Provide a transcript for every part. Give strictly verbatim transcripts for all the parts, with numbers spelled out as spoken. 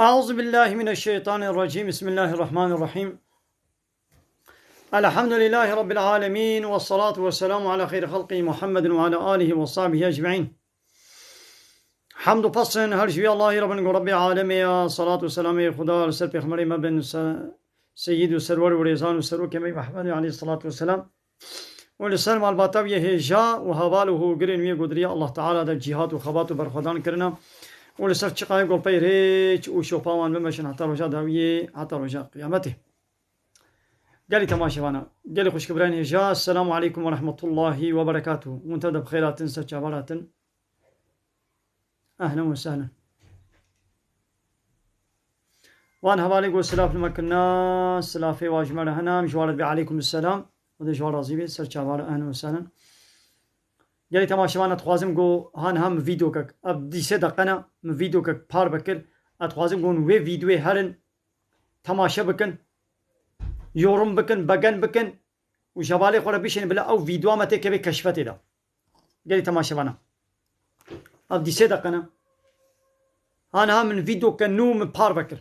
أعوذ بالله من الشيطان الرجيم. بسم الله الرحمن الرحيم. الحمد لله رب العالمين، والصلاة والسلام على خير خلقه محمد وعلى آله وصحبه أجمعين. Hemd û pesn her ji wî Allahî re bin, ku Rebbê alemê ya, salat û selamê Xuda li ser pêxemberê me bin, se-, seyyid û serwer û rêzan û serokê me Mehmedê aleyhissalatu vesselam. û li ser malbata wî yê hêja û heval û hogirên wî yê godirî Allah Teala de cîhad û xebat û berxwedan kirine û li ser çiqayê golpeyrêç û şopa wan bimeşin heta roja dawiyê, heta roja qiyametê. Gelî temaşevana, gelî xwişk birayên hêja, Esselamu aleykum ve rahmetullahi ve berekatuh. Hûn tev de bi xêr hatin, ser çavan hatin. Ehlen ve sehlen. Wan hevalê ku silav li me kirina, silafê wa ji me re hene, em ji wan re dibê aleykum selam. Xwedê ji wan razî be, ser çava re, ehlen ve sehlen. Gelî temaşevan, ez dixwazim ku han ha min vîdeokek, ev dîsê deqe ne, min vîdeokek par vekir, ez dixwazim ku hûn wê vîdeoyê herin, temaşe bikin, yorum bikin, begen bikin. û ji hevalê xwe re bişên bila ew vîdyoa me têkeve keşfetê de. Gelî temaşevana. Ev dîsê deqe ne. Haniha min vîdyoke nû min parve kir.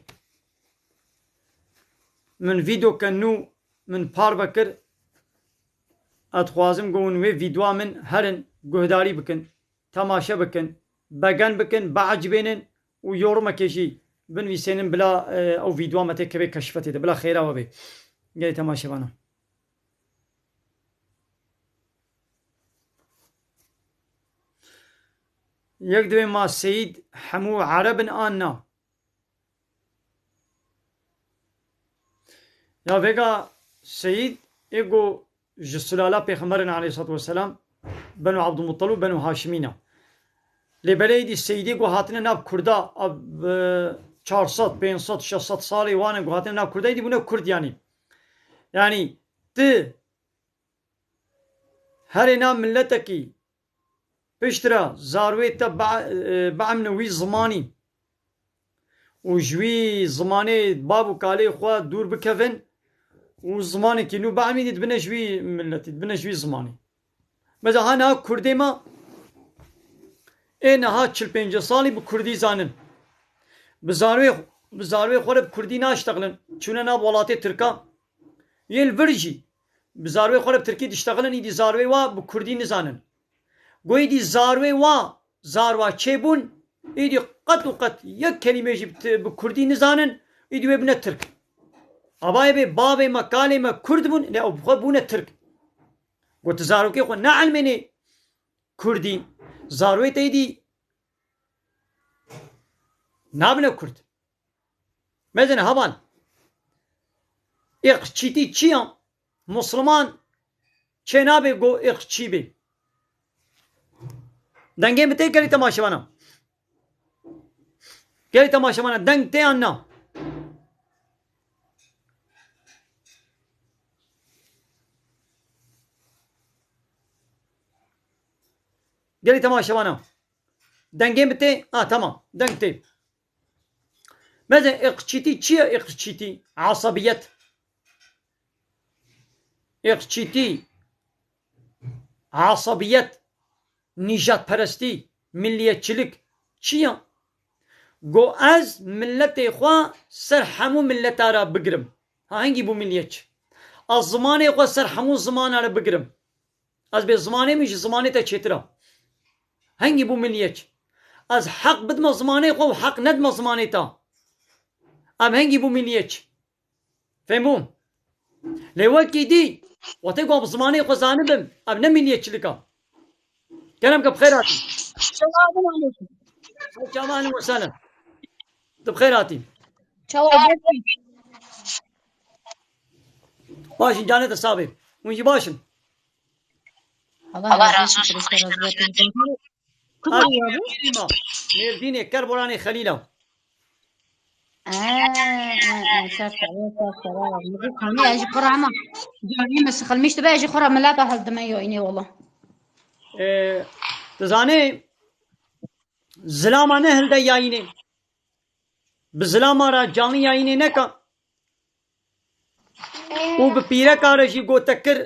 Min vîdyoke nû min parve kir. Ez dixwazim ku hûn wê vîdyoa min herin, guhdarî bikin, temaşe bikin, begen bikin, biecibênin û yorumekê jî binivîsênin bila, e, ew vîdyoa me têkeve keşfetê de. Bila xêra we bê. Gelî temaşevana. Yek divê ma Seyîd hemû Ereb in an na? Ya vêga Seyîd ê ku ji sulala Pêxemberin aleyhissalatu vesselam, Benu Abdulmuttalib, Benu Haşimî ne. Lê belê êdî Seyîdê ku hatine nav Kurda, ev, e, çar sed, pênc sed, şeş sed salê wan e ku hatine nav Kurda, êdî bûne Kurd yanî. Yanî ti herê nav miletekî piştre zarwê te be-, e, beemne wî zimanî û ji wî zimanê bav û kalê xwe dûr bikevin û zimanekî nû beemînî dibine ji wî miletî, dibine ji wî zimanî. Mesela ha niha Kurdê me ê niha çil pêncî salî bi Kurdî zanin. Bi zarwê, bi zarwê xwe re bi Kurdî naştexilin. Çûne nav welatê Tirka. Yên li vir jî bi zarwê xwe re bi Tirkî diştexilin, îdî zarwê wa bi Kurdî nizanin. Go êdî zarwê wa, zarwa çêbûn, êdî qet û qet yek kelîme jî bi, bi Kurdî nizanin, êdî wê bine Tirk. Abayê bê bavê me, kalê me Kurd bûn, lê ew bi xwe bûne Tirk. Got, tu zarokê xwe neelmênê Kurdî, zarwê te êdî nabine Kurd. Mezin heval. Îqçîtî çi ya? Musliman çê nabe go îqçî be. Dengê min tê gelî temaşevana. Gelî temaşevana deng tê an na? Gelî temaşevana. Dengê min tê? Ha, tamam. Deng tê. Mezin îqçîtî çi ye îqçîtî? Asabiyet. Îqçîtî, asabiyet, nîjadperestî, milliyetçilik çi ye? Go ez miletê xwe ser hemû mileta re bigirim. Ha, hingî bû milliyetçi. Ez zimanê xwe ser hemû zimana re bigirim. Ez bê zimanê min ji zimanê te çêtir e. Hingî bû milliyetçi. Ez heq bidime zimanê xwe û heq nedime zimanê te. Em hingî bû milliyetçi. Fehmû? Lê wekî dî, wextê ku em zimanê xwe zanibin, ev ne milliyetçilik e. Kerem ke bi xêr hatî. Çawa bin amû? Çawa bin amû selam. Tu bi xêr hatî. Çawa bin? Baş in, canê te sax be. Hûn jî baş in. Allah razı olsun. Xelîl ma. Mêrdînê, Kerboranê Xelîla. Ee, ee, ee, ser sere, ser sere. Min got, kanî ez ji xwe re hema cariyê min sixilmîş dibe, ez ji xwe re milata hildime yayînê wala. Ee, tu zanê, zilama nehilde yayînê. Bi zilama re canlı yayînê neka. Û bi pîreka re jî gote kir,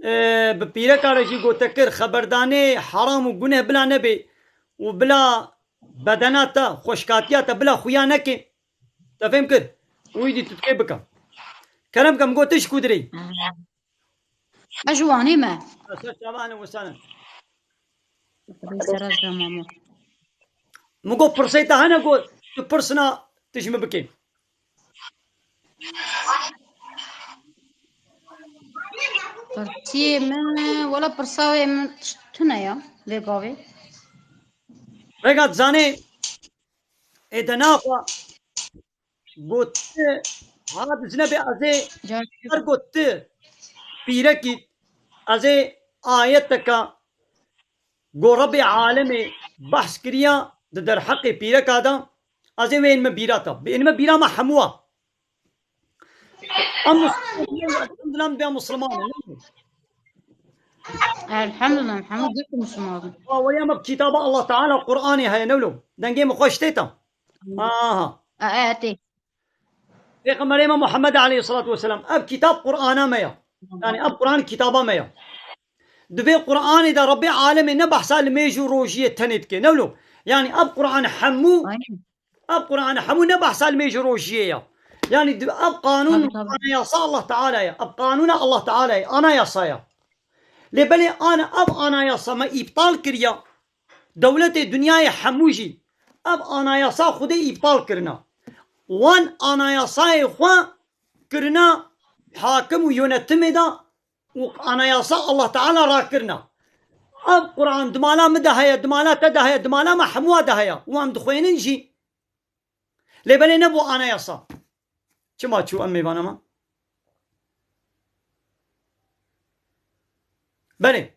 e, bi pîreka re jî gote kir, xeberdanê heram û guneh bila nebê û bila bedena te, xweşkatiya te bila xuya neke. Te fêm kir? Wî dî tu dikê bike. Kerem ke, min got tu ji ku dirê? Ez ji Wanê me. Ser çava, ehlen we sehlen. Xwedê ser ez be mamo. Min got pirsê te hene, got tu pirsina tu ji min bikê. Pirsiyê min, wela pirsa wê min tune ya, vê gavê. Rêga dizanê, ê de naxwe got tu, ha, dizine bê ez ê Car- her got tu pîrekî, ez ê ayeteka go Rebê alemê behs kiriya di derheqê pîreka de, ez ê wê ên me bîra te. Bi ên me bîra me hemû a. Em Musliman, elhamdulillah, em bê Musliman in. Elhamdulillah, elhamdulillah, hemû gişt Musliman in. Wa weriya me bi kitaba Allah Teala Qur'anê heye, ne wilo? Dengê min xweş tê te? Aha. E, e, tê. Pêxemberê me Muhammed aleyhissalatu vesselam, ev kitab Qur'ana me ya. Yani ev Qur'an kitaba me ya. Di vê Qur'anê de Rebê alemê ne behsa limêj û rojiyê tenê dike, ne wilo? Yani ev Qur'an hemû, Aynen. ev Qur'an hemû ne behsa limêj û rojiyê ya. Yani di, ev qanûn, Tabii, tabii. anayasa Allah Teala ya. Ev qanûna Allah Teala ya, anayasa ya. Lê belê ana ev anayasa me îptal kiriya. Dewletê dinyayê hemû jî ev anayasa Xwedê îptal kirina. Wan anayasayê xwe kirina hakim û yönetimê de û anayasa Allah Teala rakirina. Ev Qur'an di mala min de heye, di mala te de heye, di mala me hemûa de heye. Û em dixwênin jî. Lê belê nebû anayasa. Çima çû em mêvana me? Belê.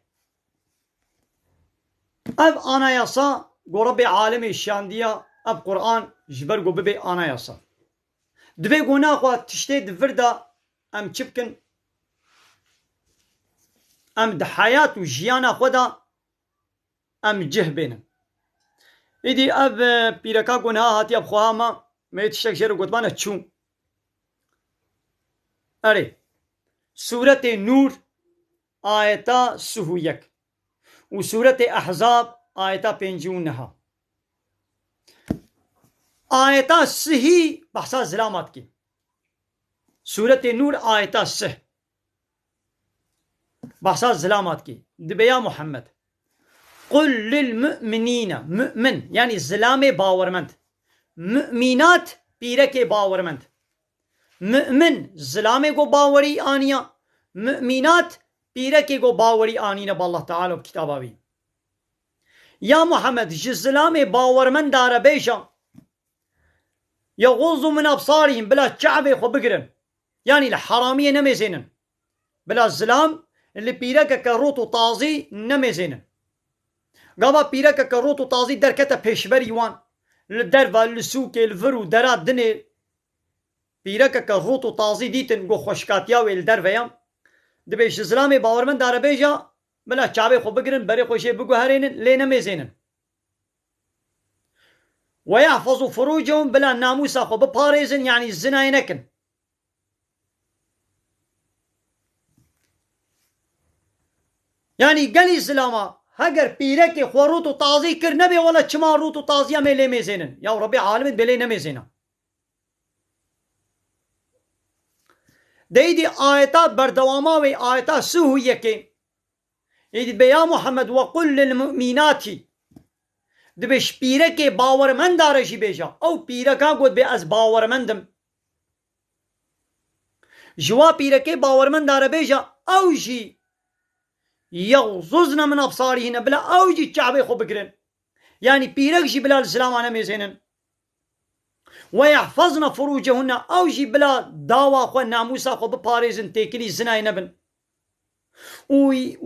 Ev anayasa go Rebê alemê şandiya, ev Qur'an ji ber ku bibê anayasa. Divê go naxwe tiştê di vir de em çi bikin? Em di heyat û jiyana xwe de em cih bênin. Îdî ev, e, pîreka ku niha hatiye bi xweha me, me yê tiştek jê re gotibane çû. Erê, Sûretê Nûr, ayeta sih û yek û Sûretê Ehzab, ayeta pêncî û neh. Ayeta sihî behsa zilama dikî. Sûretê Nûr, ayeta sih. Behsa zilama dikî. Dibê ya Muhammed. Qul lil mu'minîne. Mu'min, yanî zilamê bawermend. Mu'minat, pîrekê bawermend. Mu'min, zilamê ku bawerî aniya. Mu'minat, pîrekê ku bawerî anîne bi Allah Teala û kitaba wî. Ya Muhammed, ji zilamê bawermenda re bêje, Yexuzzu min absarihim, bila çavê xwe bigirin. Yanî li heramiyê nemêzênin. Bila zilam li pîrekeke rût û tazî nemêzênin. Gava pîrekeke rût û tazî derkete pêşberî wan, li derve, li sûkê, li vir û dera dinê, pîrekeke rût û tazî dîtin, ku xweşkatiya wê li derve ya, dibê ji zilamê bawermenda re bêje, bila çavê xwe bigirin, berê xwe jê biguherênin, lê nemêzênin. "Ve yahfazu furucehum", bila namûsa xwe biparêzin, yanî zinayê nekin. Yanî gelî zilama, heger pîrekê xwe rût û tazî kir, nebê wele çima rût û taziya me lê mêzênin. Ya Rebê alemê dibê lê nemêzêna. Deydî ayeta berdewama wê, ayeta sih û yekê. Êdî dibê ya Muhammed, "Ve qul lil mu'minati." Dibê ji pîrekê bawermenda re jî bêje. Ew pîreka got bê ez bawermend im. Ji wa pîrekê bawermenda re bêje, ew jî, "Yexzuzne min absarihîne", bila ew jî çavê xwe bigirin. Yanî pîrek jî bila li zilama nemêzênin. "Ve yahfazne furucehunne", ew jî bila dawa xwe, namûsa xwe biparêzin, têkilî zinayê nebin. Û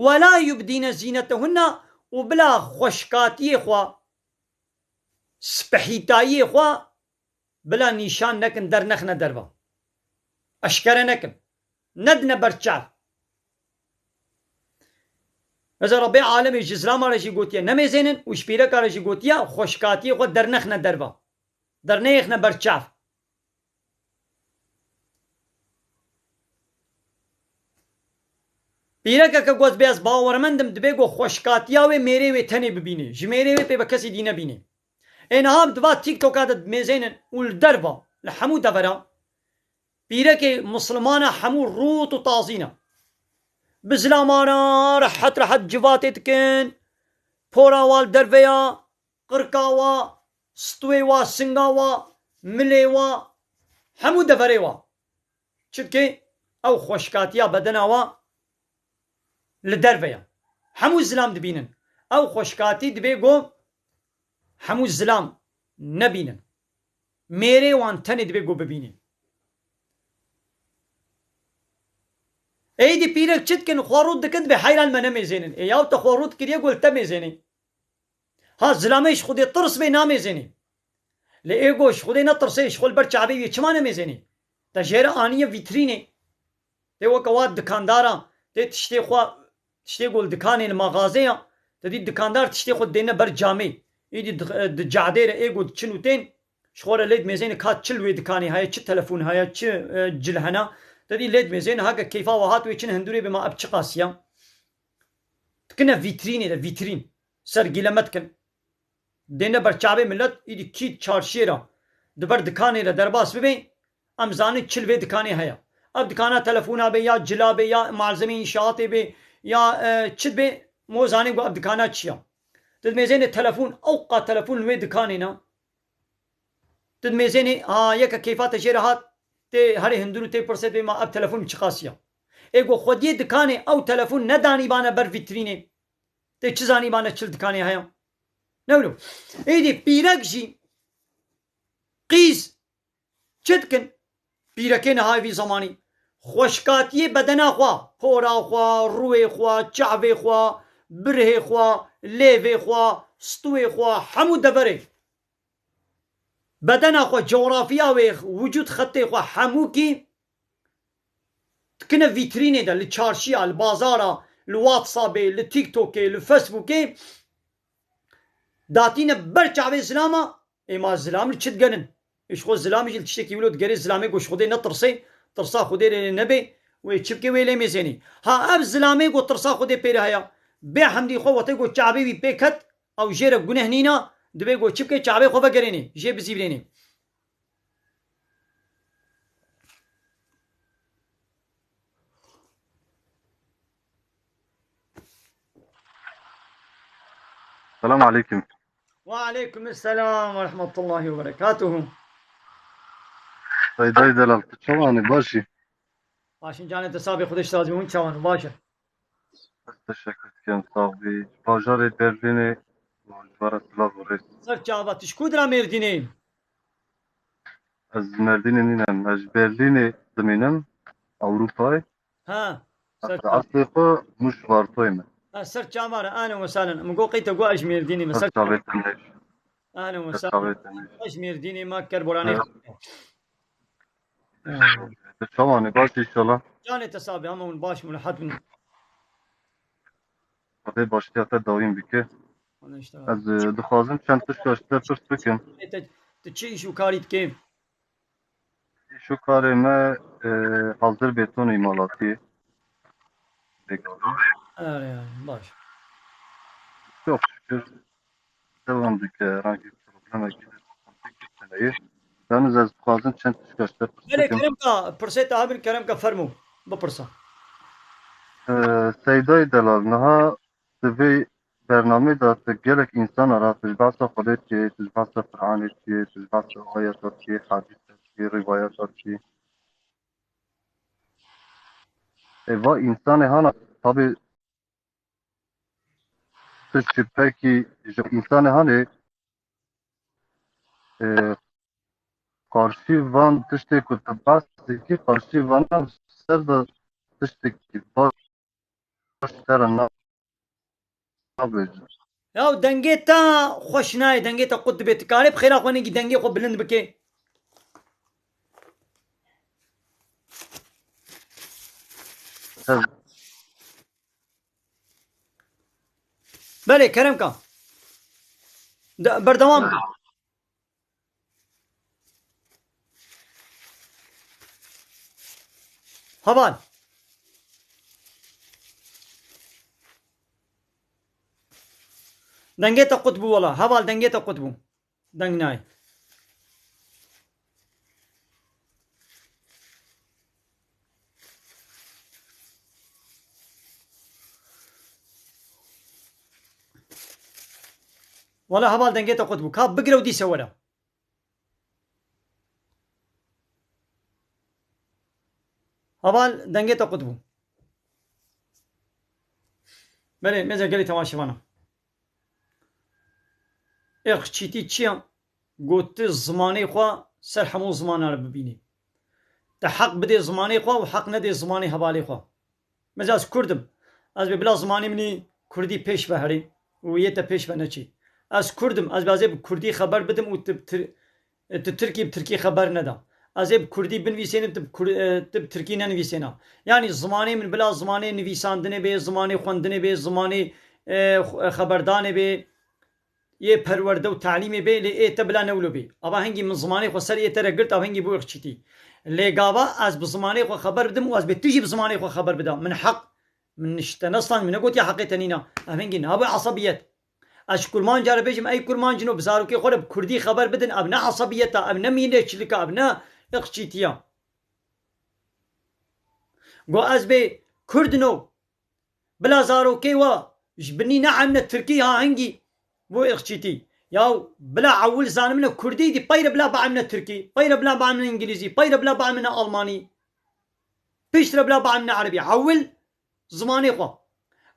"ve la yubdîne zînetehunne", û bila xweşkatiyê xwe, spehîtayiyê xwe bila nîşan nekin, dernexine derve. Eşkere nekin. Nedine ber çav. Mesela Rebê alemê ji zilama re jî gotiye nemêzênin û ji pîreka re jî gotiye xweşkatiyê xwe dernexine derve. Derneyêxine ber çav. Pîrekeke got bê ez bawermend im, dibê ku xweşkatiya wê mêrê wê tenê bibîne. Ji mêrê wê pê be kesî dî nebîne. Ê niha di va TikToka de dimêzênin û li derva, li hemû devera, pîrekê misilmana hemû rût û tazî ne. Bi zilamana rehet rehet civatê dikin, pora wa li derve ya, qirka wa, stûyê wa, singa wa, milê wa, hemû deverê wa. Çimkî ew xweşikatiya bedena wa li derve ye. Hemû zilam dibînin. Ew xweşikatî divê ku hemû zilam nebînin. Mêrê wan tenê divê ku bibînin. Êdî pîrek çi dikin, xwe rût dikin, dibê heyran me nemêzênin. Ê yaw te xwe rût kiriye ku li te mêzênê. Ha, zilamê ji Xwedê tirs bê namêzênê. Lê ê ku ji Xwedê netirsê, ji xwe li ber çavê wî çima nemêzênê? Te jê re aniye vîtrînê. Tê weke wa dikandara, tê tiştê xwe, tiştê ku li dikanê, li maxazê ya, te dî dikandar tiştê xwe dêne ber camê. Êdî di, di cadê re ê ku diçin û tên, ji xwe re lê dimêzêne ka çi li wê dikanê heye, çi telefon heye, çi, e, cil hene. Te dî lê dimêzêne, heke keyfa we hat wê çin hindûrê bê ma ev çi qasiya. Dikine vîtrînê de, vîtrîn. Sergîleme dikin. Dêne ber çavê milet, îdî kî çarşiyê re, di ber dikanê re derbas bibê, em zanin çi li vê dikanê heye. Ev dikana telefona bê, ya cila bê, ya malzemê înşaatê bê, ya, e, çi bê, mo zanê ku ev dikana çi ya. Di mêzênê telefon, ewqa telefon li wê dikanê ne. Di mêzênê, ha, yeke keyfa te jê re hat, tê herê hundir û tê pirsê bê ma ev telefon çiqas ya. Ê ku xwediyê dikanê ew telefon nedanîbane ber vîtrînê. Tê çi zanîbane çi li dikanê heye? Ne wilo. Êdî pîrek jî qîz çi dikin? Pîrekê niha vî zemanî xweşikatiyê bedena xwe, pora xwe, rûyê xwe, çavê xwe, birhê xwe, lêvê xwe, stûyê xwe, hemû deverê. Bedena xwe, coğrafiya wê, wicûd xetê xwe hemûkî dikine vîtrînê de, li çarşiya, li bazara, li WhatsAppê, li TikTokê, li Facebookê datîne ber çavê zilama, ê ma zilam li çi digerin? Ê ji xwe zilamê jî li tiştekî wilo digerê, zilamê ku ji Xwedê netirsê, tirsa Xwedê lê nebê, wê çi bike wê lê mêzênê. Ha ev zilamê ku tirsa Xwedê pê re heye, bê hemdî xwe wetê ku çavê wî pê ket, ew jê re guneh nîna, divê ku çi bike, çavê xwe vegerênê, jê bizîvirênê. Selam aleykum. Ve aleykum selam ve rahmetullahi ve berekatuhu. Seydayê delal, tu çawan î, baş î? Baş in canê te sabê, Xwedê ji te razî be, hûn çawan in, baş in? Ez teşekkür dikim, sax bî. Bajarê Berlînê ji we re silav û rêz. Ser çava, tu ji ku dira Mêrdînê? Ez ji Mêrdînê nînim, ez ji Berlînê dimînim, Ewropayê. Ha, ser çava. Eslê xwe Muş Vartoyê me. Ha, ser çava re, ahlen we sahlen. Min got qey te got ez ji Mêrdînê me, ser çava. Ahlen we sahlen. Ez ji Mêrdînê me, ker boranê. Çawan î, baş î înşallah? Canê te sabê, hema hûn baş in, rehet bin. Xwedê baştiya te dawîm bike. Wala işte. Ez, e, dixwazim çend tişta ji te pirs bikim. E, te, tu çi îş û karî dikê? Îş û karê me, e, hazir beton îmalatî. Pêk. Erê, erê, baş. Çok şükür. Devam dike, herhangi bir problemekî de sıkıntı heye. Yalnız ez dixwazim çend tişka ji te pirs bikim. Belê, keremka, pirsê te hebin, keremka, fermo, bipirse. Ee, Seydayê delal, niha di vê bernamê de tu gelek insana re, tu ji behsa Xwedê dikê, tu ji behsa Qur'anê dikê, tu ji behsa ayeta dikê, hadîsa dikê, rîwayeta dikê. Ê, va însanê hana, tabî tu şüphekî ji însanê hanê, e, qarşî van tiştê ku tu behs dikî, qarşî vana ser de tiştekî baş te re na-, nabêjin. Ya dengê te xweş nayê, dengê te qut dibe. Tu karê bi xêra xwe nekî dengê xwe bilind bikê? Ez Belê, kerem ka. De-, berdewam bike. Heval. Dengê te qut bû wela. Heval, dengê te qut bû. deng nayê. Wala heval dengê te qut bû. Ka bigire û dîse were. Heval dengê te qut bû. Belê, mêze gelî temaşevana. Irqçîtî çi ya? Got tu zimanê xwe ser hemû zimanan re bibînî. Tu heq bidê zimanê xwe û heq nedê zimanê hevalê xwe. Mesela ez Kurd im. Ez bê bila zimanê min î Kurdî pêş ve herê û yê te pêş ve neçê. Ez Kurd im. Ez bê ez ê bi Kurdî xeber bidim û tu bi Tir-, tu Tirkî bi Tirkî xeber neda. Ez ê bi Kurdî binivîsênim, tu bi Kur-, e, tu bi Tirkî nenivîsêna. Yanî zimanê min bila zimanê nivîsandinê bê, zimanê xwendinê bê, zimanê, e, xu-, e, xeberdanê bê, yê perwerde û talîmê bê, lê ê te bila ne wilo bê. Ava hingî min zimanê xwe ser ê te re girt, av hingî bû irqçîtî. Lê gava ez bi zimanê xwe xeber bidim û ez bê tu jî bi zimanê xwe xeber bida. Min heq, min nişte nestan, min negotiye heqê te nîna. Ev hingî nabû esebiyet. Ez ji kurmanca re bêjim, ey kurmancino, bi zarokê xwe re bi kurdî xeber bidin, ev ne esebiyet e, ev ne mînetçilik e, ev ne irqçîtî ye. Go ez bê kurdino, bila zarokê we ji binî neemne tirkî ha hingî bo irqçîtî. Yaw bila ewil zanimne kurdî dî, peyre bila biemne tirkî, peyre bila biemne îngilîzî, peyre bila biemne almanî, piştre bila biemne erebî. Ewil zimanê xwe.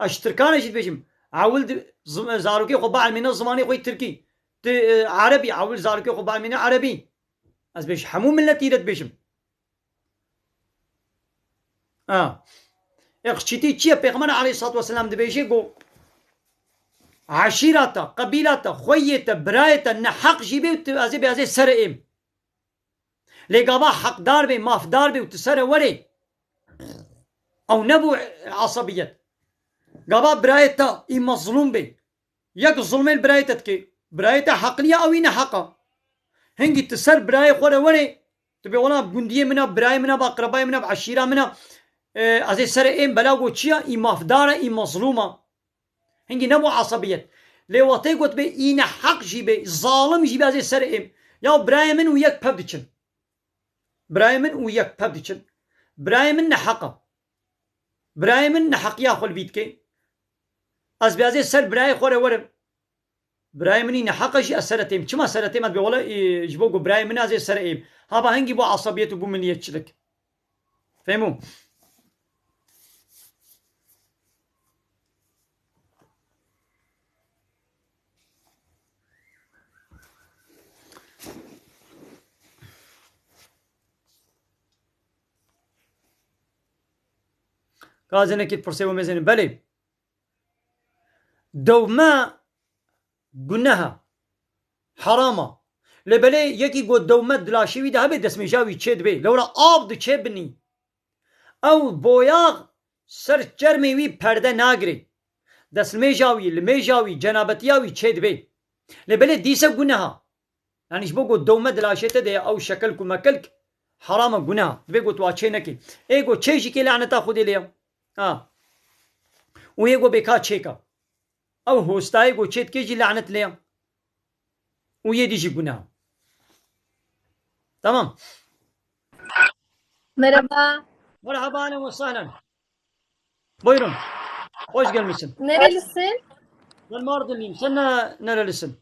Ez ji tirkan re jî dibêjim. Ewil di-, zim-, zarokê xwe bielmîne zimanê xwe yê tirkî. Ti, e, erebî, ewil zarokê xwe bielmîne erebî. Ez bê ji hemû miletî re dibêjim. Ha. Irqçîtî çi ye? Pêxember aleyhissalatu vesselam dibêje, go, eşîra te, qebîla te, xweyê te, birayê te neheq jî bê û tu, ez ê bê, ez ê serê êm. Lê gava heqdar bê, mafdar bê û tu sere werê, ew nebû esebiyet. Gava birayê te î mezlûm bê. Yek zulmê li birayê te dike. Birayê te heqliya, ew î neheq a. Hingî tu ser birayê xwe re werê, tu bê wela gundiyê min a, birayê min a, bi aqrebayê min a, bi eşîra min a, e, ez ê serê êm bela go çi ya, î mafdar e, î mezlûm a. Hingî nebû esebiyet. Lê wextê got bê î neheq jî bê, zalim jî bê, ez ê serê êm. Ya birayê min û yek pev diçin. Birayê min û yek pev diçin. Birayê min neheq a. Birayê min neheqiya xwe li vî dike. Ez bê ez ê ser birayê xwe re werim. Birayê min î neheq e jî ez sere têm. Çima sere têm? Ez bê wele, e, ji bo ku birayê min ez ê sere êm. Hava hingî bû esebiyet û bû miliyetçilik. Fehmû? Gazenekî pirsê û mêzêne. Belê. Dewme guneh e. Heram e. Lê belê yekî got dewme di laşê wî de hebe, destmêja wî çê dibe. Lewra av diçe binî. Ew boyax ser çermê wî perde nagirê. Destmêja wî, limêja wî, cenabetiya wî çê dibe. Lê belê dîse guneh e. Yanî ji bo ku dewme di laşê te de ye, ew şekelk û mekelk heram e, guneh e. Divê ku tu wa çê nekî. Ê ku çê jî kê laneta Xwedê lê ye. Ha. Û yê ku bêka çêka. Ew hostayê ku çê dikê jî lanet lê ye. Û yê dî jî guneh e. Tamam. Merhaba. Merhaba, ahlen ve sahlen. Buyurun. Hoş gelmişsin. Nerelisin? Ben Mardinliyim. Sen ne, nerelisin?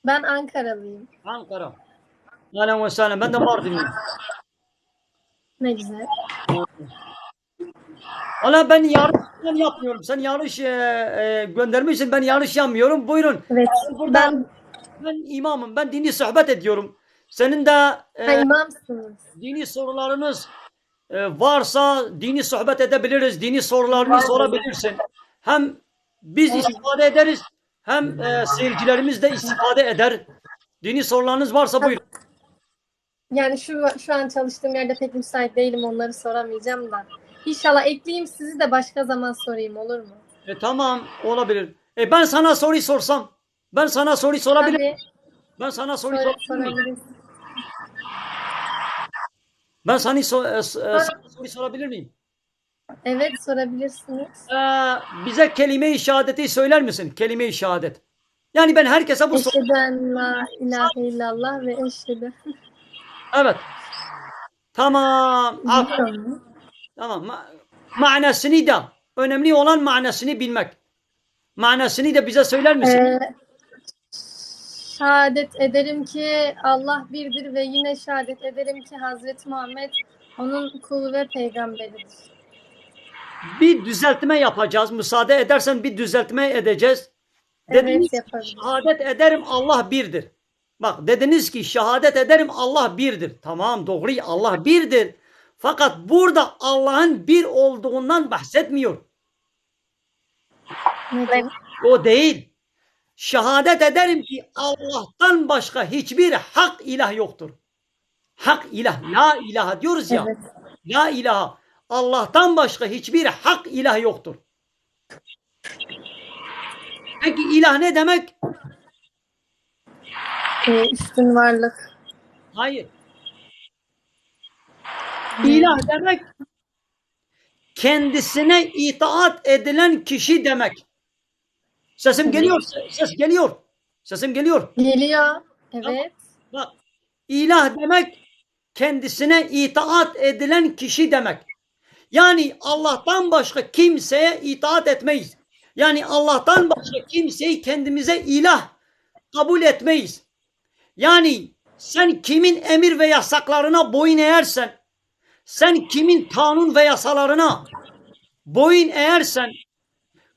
Ben Ankaralıyım. Ankara. Ahlen ve sahlen. Ben de Mardinliyim. Ne güzel. Valla ben yarış falan yapmıyorum. Sen yarış, e, e, göndermişsin. Ben yarış yapmıyorum. Buyurun. Evet. Burada ben, ben imamım. Ben dini sohbet ediyorum. Senin de, e, ha, imamsınız. Dini sorularınız, e, varsa dini sohbet edebiliriz. Dini sorularını sorabilirsin. Hem biz istifade ederiz, hem, e, seyircilerimiz de istifade eder. Dini sorularınız varsa buyurun. Yani şu, şu an çalıştığım yerde pek müsait değilim, onları soramayacağım da. İnşallah ekleyeyim sizi de başka zaman sorayım, olur mu? E, tamam, olabilir. E, ben sana soru sorsam, ben sana soru sorabilir miyim? Tabii. Ben sana soru sorabilir miyim? Sorabilirsin. Ben sana so-, e, s-, e, sana soru sorabilir miyim? Evet, sorabilirsiniz. Ee, bize kelime-i şehadeti söyler misin? Kelime-i şehadet. Yani ben herkese bu sor- Eşhedü en la ilahe illallah ve eşhedü. Evet. Tamam. Af- Tamam. Tamam. Ma- manasını da. Önemli olan manasını bilmek. Manasını da bize söyler misin? Ee, şehadet ederim ki Allah birdir ve yine şehadet ederim ki Hazreti Muhammed onun kulu ve peygamberidir. Bir düzeltme yapacağız. Müsaade edersen bir düzeltme edeceğiz. Evet, Dediniz ki yapabiliriz. şehadet ederim Allah birdir. Bak dediniz ki şehadet ederim Allah birdir. Tamam doğru Allah birdir. Fakat burada Allah'ın bir olduğundan bahsetmiyor. Ne diyor? O değil. Şehadet ederim ki Allah'tan başka hiçbir hak ilah yoktur. Hak ilah, la ilahe diyoruz ya. Evet. La ilahe. Allah'tan başka hiçbir hak ilah yoktur. Peki ilah ne demek? Ee, üstün varlık. Hayır. İlah demek kendisine itaat edilen kişi demek. Sesim geliyor, ses geliyor. Sesim geliyor. Geliyor. Evet. Bak, ilah demek kendisine itaat edilen kişi demek. Yani Allah'tan başka kimseye itaat etmeyiz. Yani Allah'tan başka kimseyi kendimize ilah kabul etmeyiz. Yani sen kimin emir ve yasaklarına boyun eğersen, sen kimin kanun ve yasalarına boyun eğersen,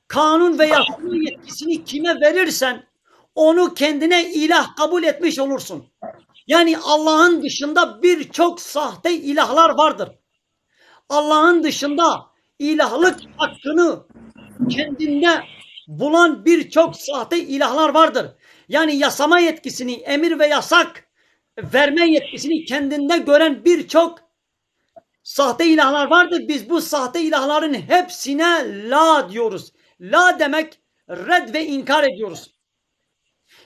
kanun ve yasama yetkisini kime verirsen, onu kendine ilah kabul etmiş olursun. Yani Allah'ın dışında birçok sahte ilahlar vardır. Allah'ın dışında ilahlık hakkını kendinde bulan birçok sahte ilahlar vardır. Yani yasama yetkisini, emir ve yasak verme yetkisini kendinde gören birçok sahte ilahlar vardır. Biz bu sahte ilahların hepsine la diyoruz. La demek red ve inkar ediyoruz.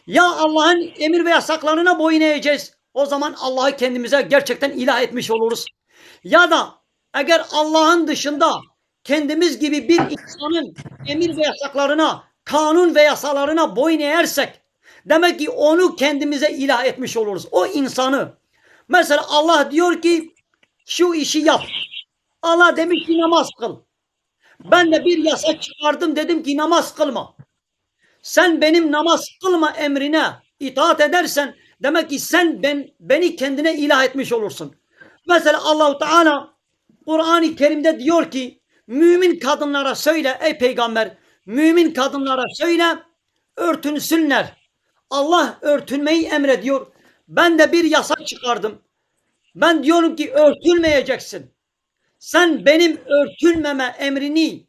Ya Allah'ın emir ve yasaklarına boyun eğeceğiz. O zaman Allah'ı kendimize gerçekten ilah etmiş oluruz. Ya da eğer Allah'ın dışında kendimiz gibi bir insanın emir ve yasaklarına, kanun ve yasalarına boyun eğersek, demek ki onu kendimize ilah etmiş oluruz. O insanı. Mesela Allah diyor ki şu işi yap. Allah demiş ki namaz kıl. Ben de bir yasa çıkardım, dedim ki namaz kılma. Sen benim namaz kılma emrine itaat edersen demek ki sen ben beni kendine ilah etmiş olursun. Mesela Allahu Teala Kur'an-ı Kerim'de diyor ki mümin kadınlara söyle ey peygamber, mümin kadınlara söyle örtünsünler. Allah örtünmeyi emrediyor. Ben de bir yasa çıkardım. Ben diyorum ki örtünmeyeceksin. Sen benim örtünmeme emrini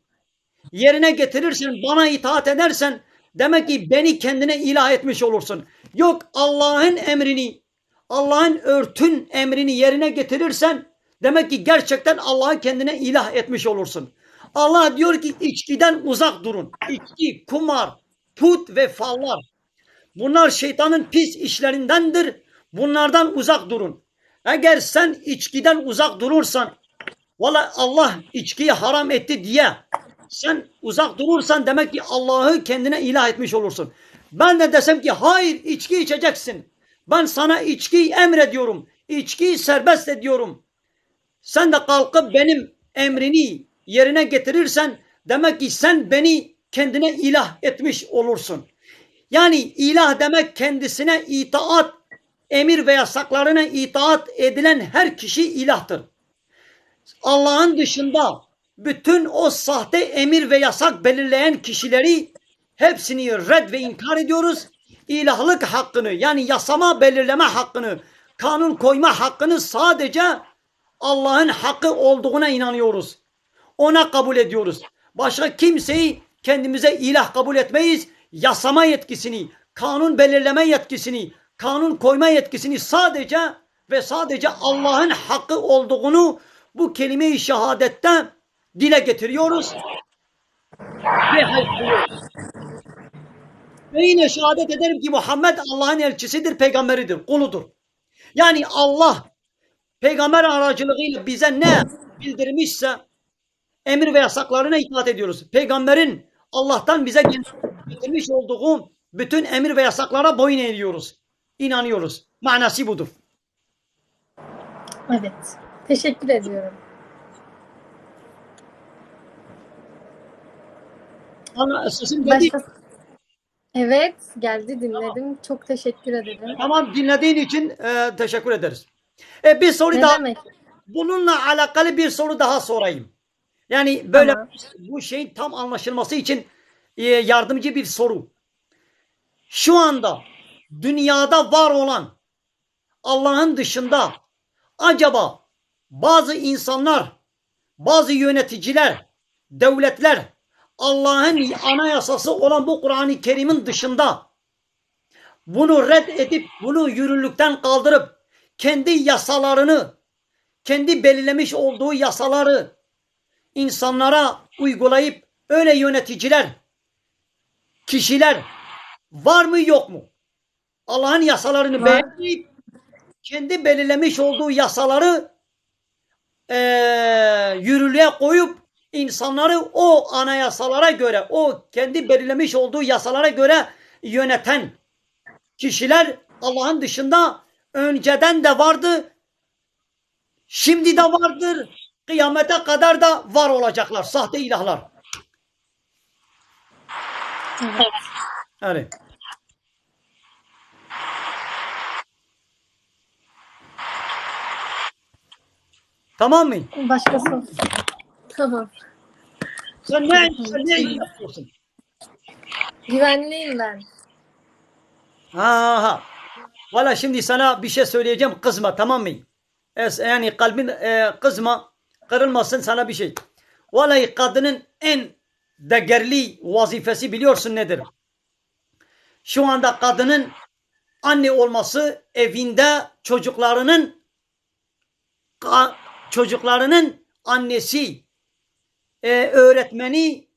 yerine getirirsen, bana itaat edersen demek ki beni kendine ilah etmiş olursun. Yok Allah'ın emrini, Allah'ın örtün emrini yerine getirirsen demek ki gerçekten Allah'ı kendine ilah etmiş olursun. Allah diyor ki içkiden uzak durun. İçki, kumar, put ve fallar. Bunlar şeytanın pis işlerindendir. Bunlardan uzak durun. Eğer sen içkiden uzak durursan, valla Allah içkiyi haram etti diye sen uzak durursan demek ki Allah'ı kendine ilah etmiş olursun. Ben de desem ki hayır içki içeceksin. Ben sana içkiyi emrediyorum. İçkiyi serbest ediyorum. Sen de kalkıp benim emrini yerine getirirsen demek ki sen beni kendine ilah etmiş olursun. Yani ilah demek kendisine itaat, emir ve yasaklarına itaat edilen her kişi ilahtır. Allah'ın dışında bütün o sahte emir ve yasak belirleyen kişileri hepsini red ve inkar ediyoruz. İlahlık hakkını yani yasama belirleme hakkını, kanun koyma hakkını sadece Allah'ın hakkı olduğuna inanıyoruz. Ona kabul ediyoruz. Başka kimseyi kendimize ilah kabul etmeyiz. Yasama yetkisini, kanun belirleme yetkisini, kanun koyma yetkisini sadece ve sadece Allah'ın hakkı olduğunu bu kelime-i şehadette dile getiriyoruz ve haykırıyoruz. Ve yine şehadet ederim ki Muhammed Allah'ın elçisidir, peygamberidir, kuludur. Yani Allah peygamber aracılığıyla bize ne bildirmişse emir ve yasaklarına itaat ediyoruz. Peygamberin Allah'tan bize getirmiş olduğu Bütün emir ve yasaklara boyun eğiyoruz. İnanıyoruz. Manası budur. Evet. Teşekkür ediyorum. Ana, sesim geldi. Başka... Evet, geldi, dinledim. Çok teşekkür ederim. Tamam, dinlediğin için e, teşekkür ederiz. E, bir soru Ne daha, demek? Bununla alakalı bir soru daha sorayım. Yani böyle Tamam. Bu şeyin tam anlaşılması için e, yardımcı bir soru. Şu anda dünyada var olan Allah'ın dışında acaba bazı insanlar, bazı yöneticiler, devletler Allah'ın anayasası olan bu Kur'an-ı Kerim'in dışında bunu red edip, bunu yürürlükten kaldırıp, kendi yasalarını, kendi belirlemiş olduğu yasaları insanlara uygulayıp öyle yöneticiler, kişiler var mı yok mu? Allah'ın yasalarını Var. Beğenmeyip kendi belirlemiş olduğu yasaları eee, yürürlüğe koyup insanları o anayasalara göre, o kendi belirlemiş olduğu yasalara göre yöneten kişiler Allah'ın dışında önceden de vardı, şimdi de vardır, kıyamete kadar da var olacaklar. Sahte ilahlar. Evet. Yani. Tamam mı? Başka soru. Tamam. Sen ne, sen ne iş yapıyorsun? Güvenliyim ben. Ha ha. Valla şimdi sana bir şey söyleyeceğim, kızma, tamam mı? Es, yani kalbin e, kızma, kırılmasın sana bir şey. Vallahi kadının en değerli vazifesi biliyorsun nedir? Şu anda kadının anne olması, evinde çocuklarının ka- çocuklarının annesi, e, öğretmeni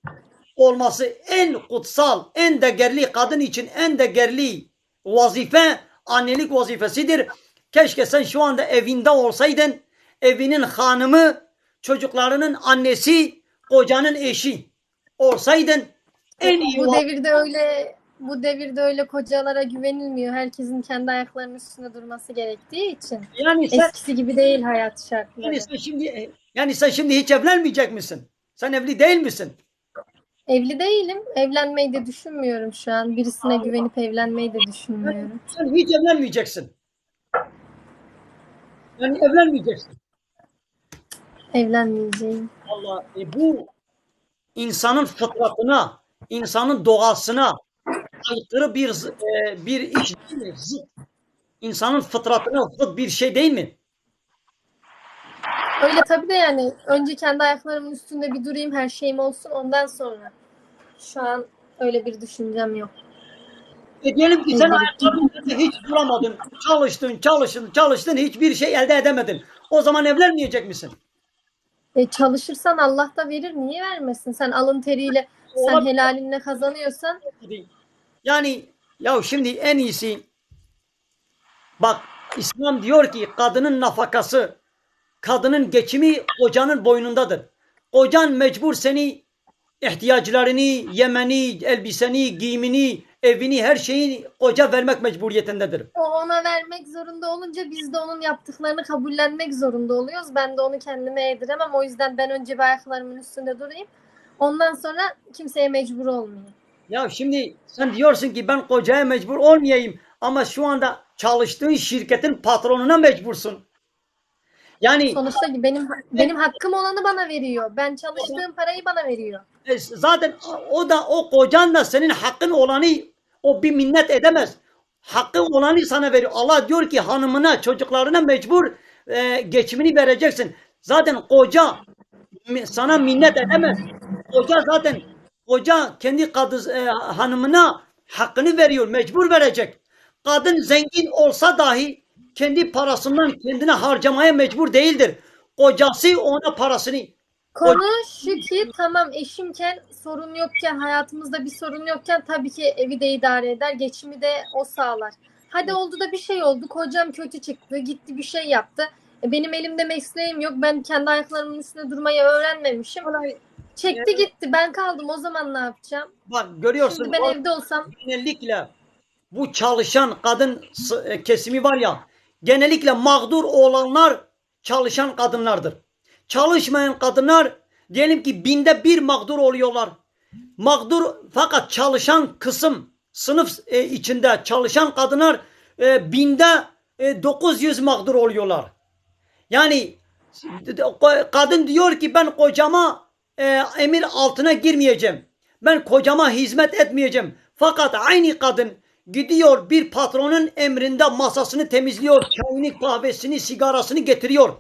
olması en kutsal, en değerli, kadın için en değerli vazife annelik vazifesidir. Keşke sen şu anda evinde olsaydın, evinin hanımı, çocuklarının annesi, kocanın eşi olsaydın en iyi Bu va- devirde öyle bu devirde öyle kocalara güvenilmiyor. Herkesin kendi ayaklarının üstünde durması gerektiği için. Yani sen, Eskisi gibi değil hayat şartları. yani sen şimdi yani sen şimdi hiç evlenmeyecek misin? Sen evli değil misin? Evli değilim. Evlenmeyi de düşünmüyorum şu an. Birisine güvenip evlenmeyi de düşünmüyorum. Sen hiç evlenmeyeceksin. Yani evlenmeyeceksin. Evlenmeyeceğim. Allah e, bu insanın fıtratına, insanın doğasına aykırı bir z- e, bir iş değil mi? Zıt. İnsanın fıtratına zıt bir şey değil mi? Öyle tabii de yani önce kendi ayaklarımın üstünde bir durayım, her şeyim olsun, ondan sonra. Şu an öyle bir düşüncem yok. E diyelim ki sen Evet. ayaklarının üstünde hiç duramadın. Çalıştın, çalıştın, çalıştın. Hiçbir şey elde edemedin. O zaman evlenmeyecek misin? E, çalışırsan Allah da verir. Niye vermesin? Sen alın teriyle, sen Olabilir. Helalinle kazanıyorsan. Yani ya şimdi en iyisi bak, İslam diyor ki kadının nafakası, kadının geçimi kocanın boynundadır. Kocan mecbur seni ihtiyaçlarını, yemeni, elbiseni, giyimini, evini, her şeyi koca vermek mecburiyetindedir. O ona vermek zorunda olunca biz de onun yaptıklarını kabullenmek zorunda oluyoruz. Ben de onu kendime yediremem. O yüzden ben önce bir ayaklarımın üstünde durayım. Ondan sonra kimseye mecbur olmayayım. Ya şimdi sen diyorsun ki ben kocaya mecbur olmayayım ama şu anda çalıştığın şirketin patronuna mecbursun. Yani Sonuçta benim benim hakkım olanı bana veriyor. Ben çalıştığım parayı bana veriyor. E, zaten o da, o kocan da senin hakkın olanı, o bir minnet edemez. Hakkı olanı sana veriyor. Allah diyor ki hanımına, çocuklarına mecbur e, geçimini vereceksin. Zaten koca mi- sana minnet edemez. Koca zaten, koca kendi kadı, e, hanımına hakkını veriyor, mecbur verecek. Kadın zengin olsa dahi kendi parasından kendine harcamaya mecbur değildir. Kocası ona parasını Konu şu ki tamam, eşimken, sorun yokken, hayatımızda bir sorun yokken tabii ki evi de idare eder, geçimi de o sağlar. Hadi oldu da bir şey oldu, kocam kötü çıktı, gitti bir şey yaptı. E, benim elimde mesleğim yok, ben kendi ayaklarımın üstünde durmayı öğrenmemişim. Çekti gitti. Ben kaldım. O zaman ne yapacağım? Bak görüyorsun. Şimdi ben evde olsam. Genellikle bu çalışan kadın e, kesimi var ya, genellikle mağdur olanlar çalışan kadınlardır. Çalışmayan kadınlar diyelim ki binde bir mağdur oluyorlar. Mağdur fakat çalışan kısım sınıf e, içinde çalışan kadınlar e, binde e, dokuz yüz mağdur oluyorlar. Yani kadın diyor ki ben kocama e, emir altına girmeyeceğim. Ben kocama hizmet etmeyeceğim. Fakat aynı kadın gidiyor bir patronun emrinde masasını temizliyor, çayını, kahvesini, sigarasını getiriyor.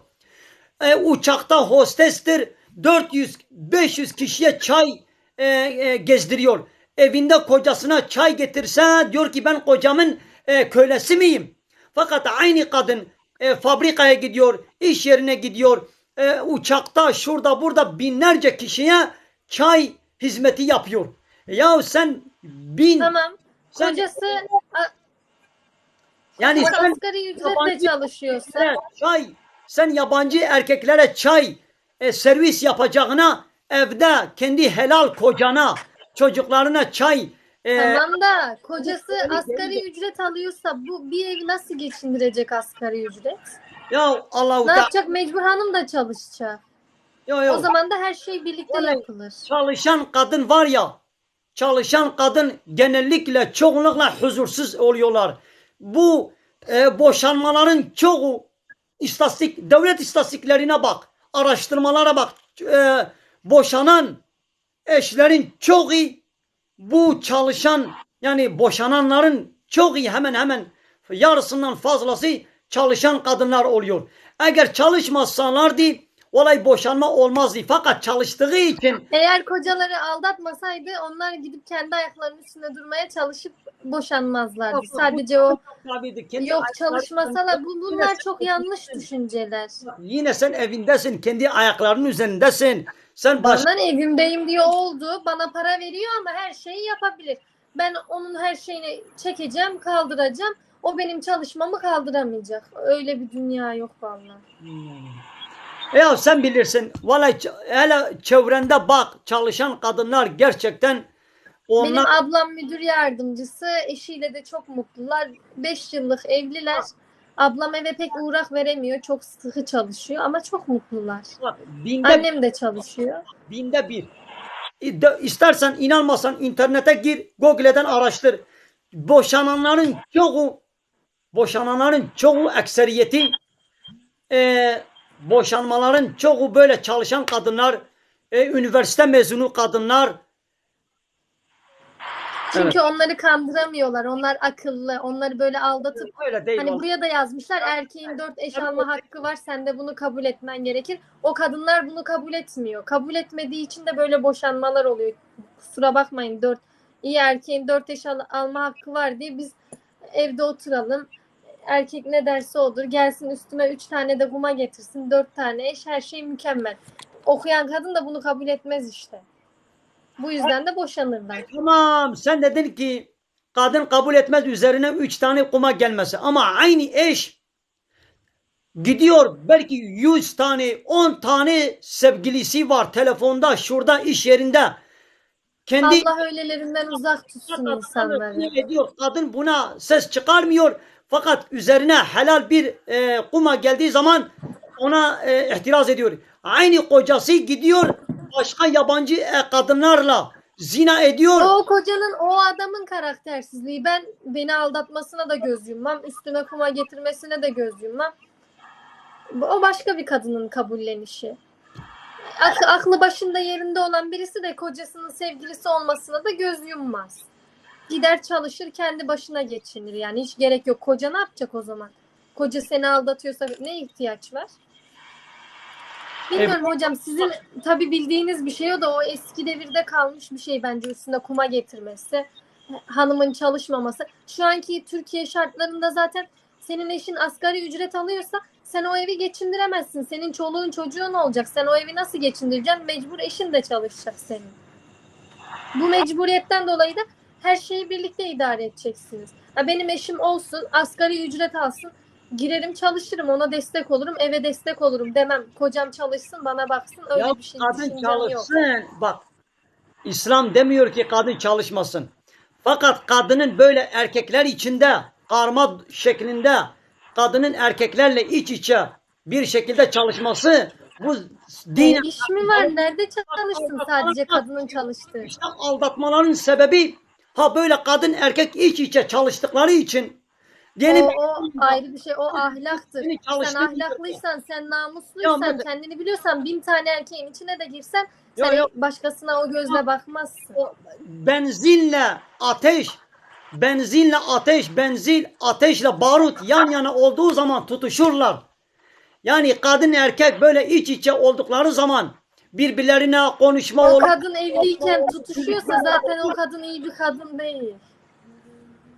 E, uçakta hostestir, dört yüz, beş yüz kişiye çay e, e, gezdiriyor. Evinde kocasına çay getirse diyor ki ben kocamın e, kölesi miyim? Fakat aynı kadın e, fabrikaya gidiyor, iş yerine gidiyor, e, uçakta, şurada, burada binlerce kişiye çay hizmeti yapıyor. Ya sen bin... Tamam. Sen, Kocası a- yani sen asgari ücretle yabancı çalışıyorsa. erkeklere çay, sen yabancı erkeklere çay e, servis yapacağına evde kendi helal kocana, çocuklarına çay e, Tamam da kocası Asgari asgari ücret alıyorsa bu bir evi nasıl geçindirecek asgari ücret? Ya Allahu Ne Teala. Yapacak? Mecbur hanım da çalışacak. Yok yok. O zaman da her şey birlikte Vallahi yapılır. Çalışan kadın var ya, çalışan kadın genellikle çoğunlukla huzursuz oluyorlar. Bu e, boşanmaların çoğu istatistik, devlet istatistiklerine bak, araştırmalara bak. E, boşanan eşlerin çoğu bu çalışan, yani boşananların çoğu, hemen hemen yarısından fazlası çalışan kadınlar oluyor. Eğer çalışmasalardı, olay boşanma olmazdı. Fakat çalıştığı için Eğer kocaları aldatmasaydı onlar gidip kendi ayaklarının üstünde durmaya çalışıp boşanmazlardı. Yok, yok, Sadece o tabii ki kendi yok ayakları- çalışmasalar bu bunlar çok yanlış düşünceler. Yine sen evindesin, kendi ayaklarının üzerindesin. Sen baş... Bana evimdeyim diyor oldu. Bana para veriyor ama her şeyi yapabilir. Ben onun her şeyini çekeceğim, kaldıracağım. O benim çalışmamı kaldıramayacak. Öyle bir dünya yok vallahi. Ya sen bilirsin. Vallahi ç- hele çevrende bak, çalışan kadınlar gerçekten Benim onlar ablam müdür yardımcısı, eşiyle de çok mutlular. Beş yıllık evliler. Ablam eve pek uğrak veremiyor. Çok sıkı çalışıyor ama çok mutlular. binde Annem de çalışıyor. Binde bir. İ- de- İstersen inanmasan internete gir, Google'den araştır. Boşananların çoğu, boşananların çoğu ekseriyeti e, boşanmaların çoğu böyle çalışan kadınlar, e, üniversite mezunu kadınlar. Çünkü onları kandıramıyorlar. Onlar akıllı. Onları böyle aldatıp Öyle değil. hani o. Buraya da yazmışlar erkeğin dört eş alma hakkı var. Sen de bunu kabul etmen gerekir. O kadınlar bunu kabul etmiyor. Kabul etmediği için de böyle boşanmalar oluyor. Kusura bakmayın dört iyi erkeğin dört eş al- alma hakkı var diye biz evde oturalım. Erkek ne derse odur. Gelsin üstüme üç tane de kuma getirsin. Dört tane eş her şey mükemmel. Okuyan kadın da bunu kabul etmez işte. Bu yüzden de boşanırlar. Tamam, sen dedin ki kadın kabul etmez üzerine üç tane kuma gelmesi. Ama aynı eş gidiyor belki yüz tane, on tane sevgilisi var telefonda, şurada, iş yerinde. Kendi Allah öylelerinden uzak tutsun kadın insanları. ne ediyor? Kadın buna ses çıkarmıyor. Fakat üzerine helal bir e, kuma geldiği zaman ona e, ihtiraz ediyor. Aynı kocası gidiyor başka yabancı e, kadınlarla zina ediyor. O kocanın, o adamın karaktersizliği. Ben beni aldatmasına da göz yummam. Üstüme kuma getirmesine de göz yummam. Bu- O başka bir kadının kabullenişi. Ak- aklı başında yerinde olan birisi de kocasının sevgilisi olmasına da göz yummaz. Gider çalışır kendi başına geçinir. Yani hiç gerek yok. Koca ne yapacak o zaman? Koca seni aldatıyorsa ne ihtiyaç var? Bilmiyorum hocam, sizin tabii bildiğiniz bir şey o da o eski devirde kalmış bir şey bence üstüne kuma getirmesi. Hanımın çalışmaması. Şu anki Türkiye şartlarında zaten senin eşin asgari ücret alıyorsa sen o evi geçindiremezsin. Senin çoluğun çocuğun olacak. Sen o evi nasıl geçindireceksin? Mecbur eşin de çalışacak senin. Bu mecburiyetten dolayı da her şeyi birlikte idare edeceksiniz. Ha, benim eşim olsun, asgari ücret alsın. girerim, çalışırım, ona destek olurum, eve destek olurum demem. Kocam çalışsın, bana baksın, öyle Ya bir şey kadın düşüncem yok. çalışsın. Bak, İslam demiyor ki kadın çalışmasın. Fakat kadının böyle erkekler içinde karma şeklinde kadının erkeklerle iç içe bir şekilde çalışması bu E, din iş mi var? Nerede çalışsın sadece kadının çalıştığı? İşte aldatmaların sebebi ha böyle kadın erkek iç içe çalıştıkları için diyelim O, o ayrı bir şey. O ahlaktır. Seni Sen çalıştırmıyor. Ahlaklıysan, sen namusluysan, Ya, kendini biliyorsan, bin tane erkeğin içine de girsen Ya, sen ya. Başkasına o gözle bakmazsın. Benzinle ateş, benzinle ateş, benzin ateşle barut yan yana olduğu zaman tutuşurlar. Yani kadın erkek böyle iç içe oldukları zaman birbirlerine konuşma O olur. Kadın evliyken tutuşuyorsa zaten o kadın iyi bir kadın değil.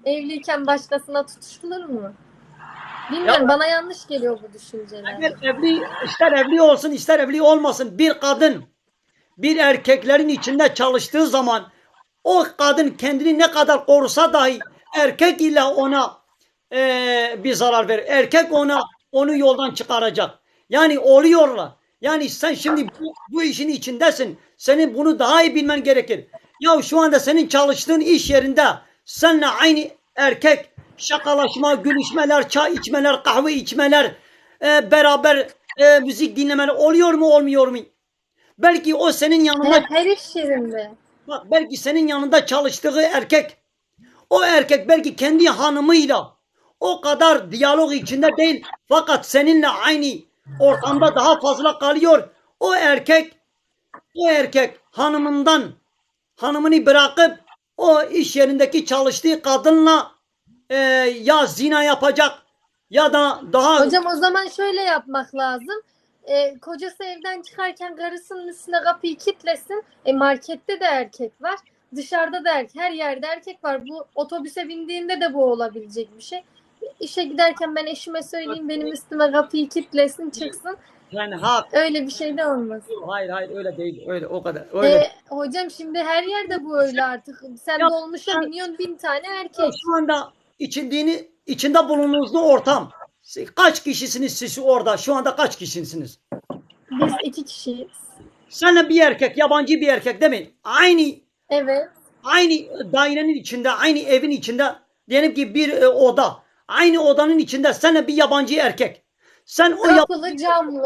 Evliyken başkasına tutuşulur mu? Bilmiyorum, bana yanlış geliyor bu düşünceler. Eğer evli, ister evli olsun ister evli olmasın, bir kadın bir erkeklerin içinde çalıştığı zaman o kadın kendini ne kadar korusa dahi erkek ile ona eee, bir zarar verir. Erkek ona onu yoldan çıkaracak. Yani oluyorlar. Yani sen şimdi bu, bu işin içindesin. Senin bunu daha iyi bilmen gerekir. Ya şu anda senin çalıştığın iş yerinde seninle aynı erkek şakalaşma, gülüşmeler, çay içmeler, kahve içmeler, e, beraber e, müzik dinlemeler oluyor mu, olmuyor mu? Belki o senin yanında Her, her iş yerinde. Bak, belki senin yanında çalıştığı erkek, o erkek belki kendi hanımıyla o kadar diyalog içinde değil, fakat seninle aynı ortamda daha fazla kalıyor. O erkek, o erkek hanımından, hanımını bırakıp o iş yerindeki çalıştığı kadınla e, ya zina yapacak ya da daha Hocam, o zaman şöyle yapmak lazım. E, kocası evden çıkarken karısının üstüne kapıyı kilitlesin. E, markette de erkek var. Dışarıda da erkek. Her yerde erkek var. Bu otobüse bindiğinde de bu olabilecek bir şey. İşe giderken ben eşime söyleyeyim, benim üstüme kapıyı kilitlesin, çıksın. Yani hak. Öyle bir şey de olmaz. Hayır, hayır, öyle değil. Öyle, o kadar. Öyle. E, hocam, şimdi her yerde bu öyle artık. Sen Ya, dolmuşa sen- biniyorsun, bin tane erkek. Şu anda içindiğini, içinde bulunduğunuz ortam, siz kaç kişisiniz siz orada? Şu anda kaç kişisiniz? Biz iki kişiyiz. Senle bir erkek, yabancı bir erkek değil mi? Aynı Evet. aynı dairenin içinde, aynı evin içinde, diyelim ki bir e, oda. Aynı odanın içinde senle bir yabancı erkek. Sen o yap- Kapılı, camlı,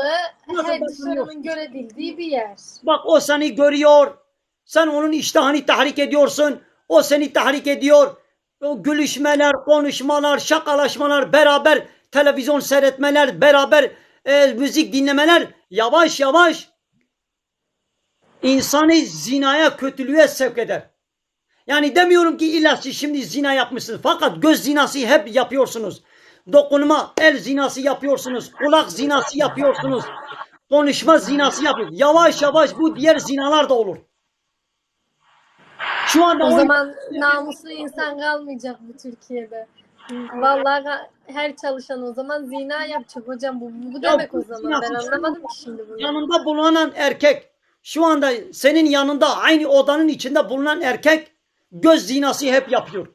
Nasıl her bakmıyorsun? Dışarının görebildiği bir yer. Bak, o seni görüyor. Sen onun iştahını tahrik ediyorsun. O seni tahrik ediyor. O gülüşmeler, konuşmalar, şakalaşmalar, beraber televizyon seyretmeler, beraber e, müzik dinlemeler yavaş yavaş insanı zinaya, kötülüğe sevk eder. Yani demiyorum ki illa siz şimdi zina yapmışsınız. Fakat göz zinası hep yapıyorsunuz. Dokunma, el zinası yapıyorsunuz. Kulak zinası yapıyorsunuz. Konuşma zinası yapıyorsunuz. Yavaş yavaş bu diğer zinalar da olur. Şu anda O o- zaman namuslu insan kalmayacak bu Türkiye'de. Vallahi, her çalışan o zaman zina yapacak hocam. Bu, bu Ya demek bu o zaman. Ben zinası- Anlamadım ki şimdi bunu. Yanında bulunan erkek, şu anda senin yanında aynı odanın içinde bulunan erkek göz zinası hep yapıyor.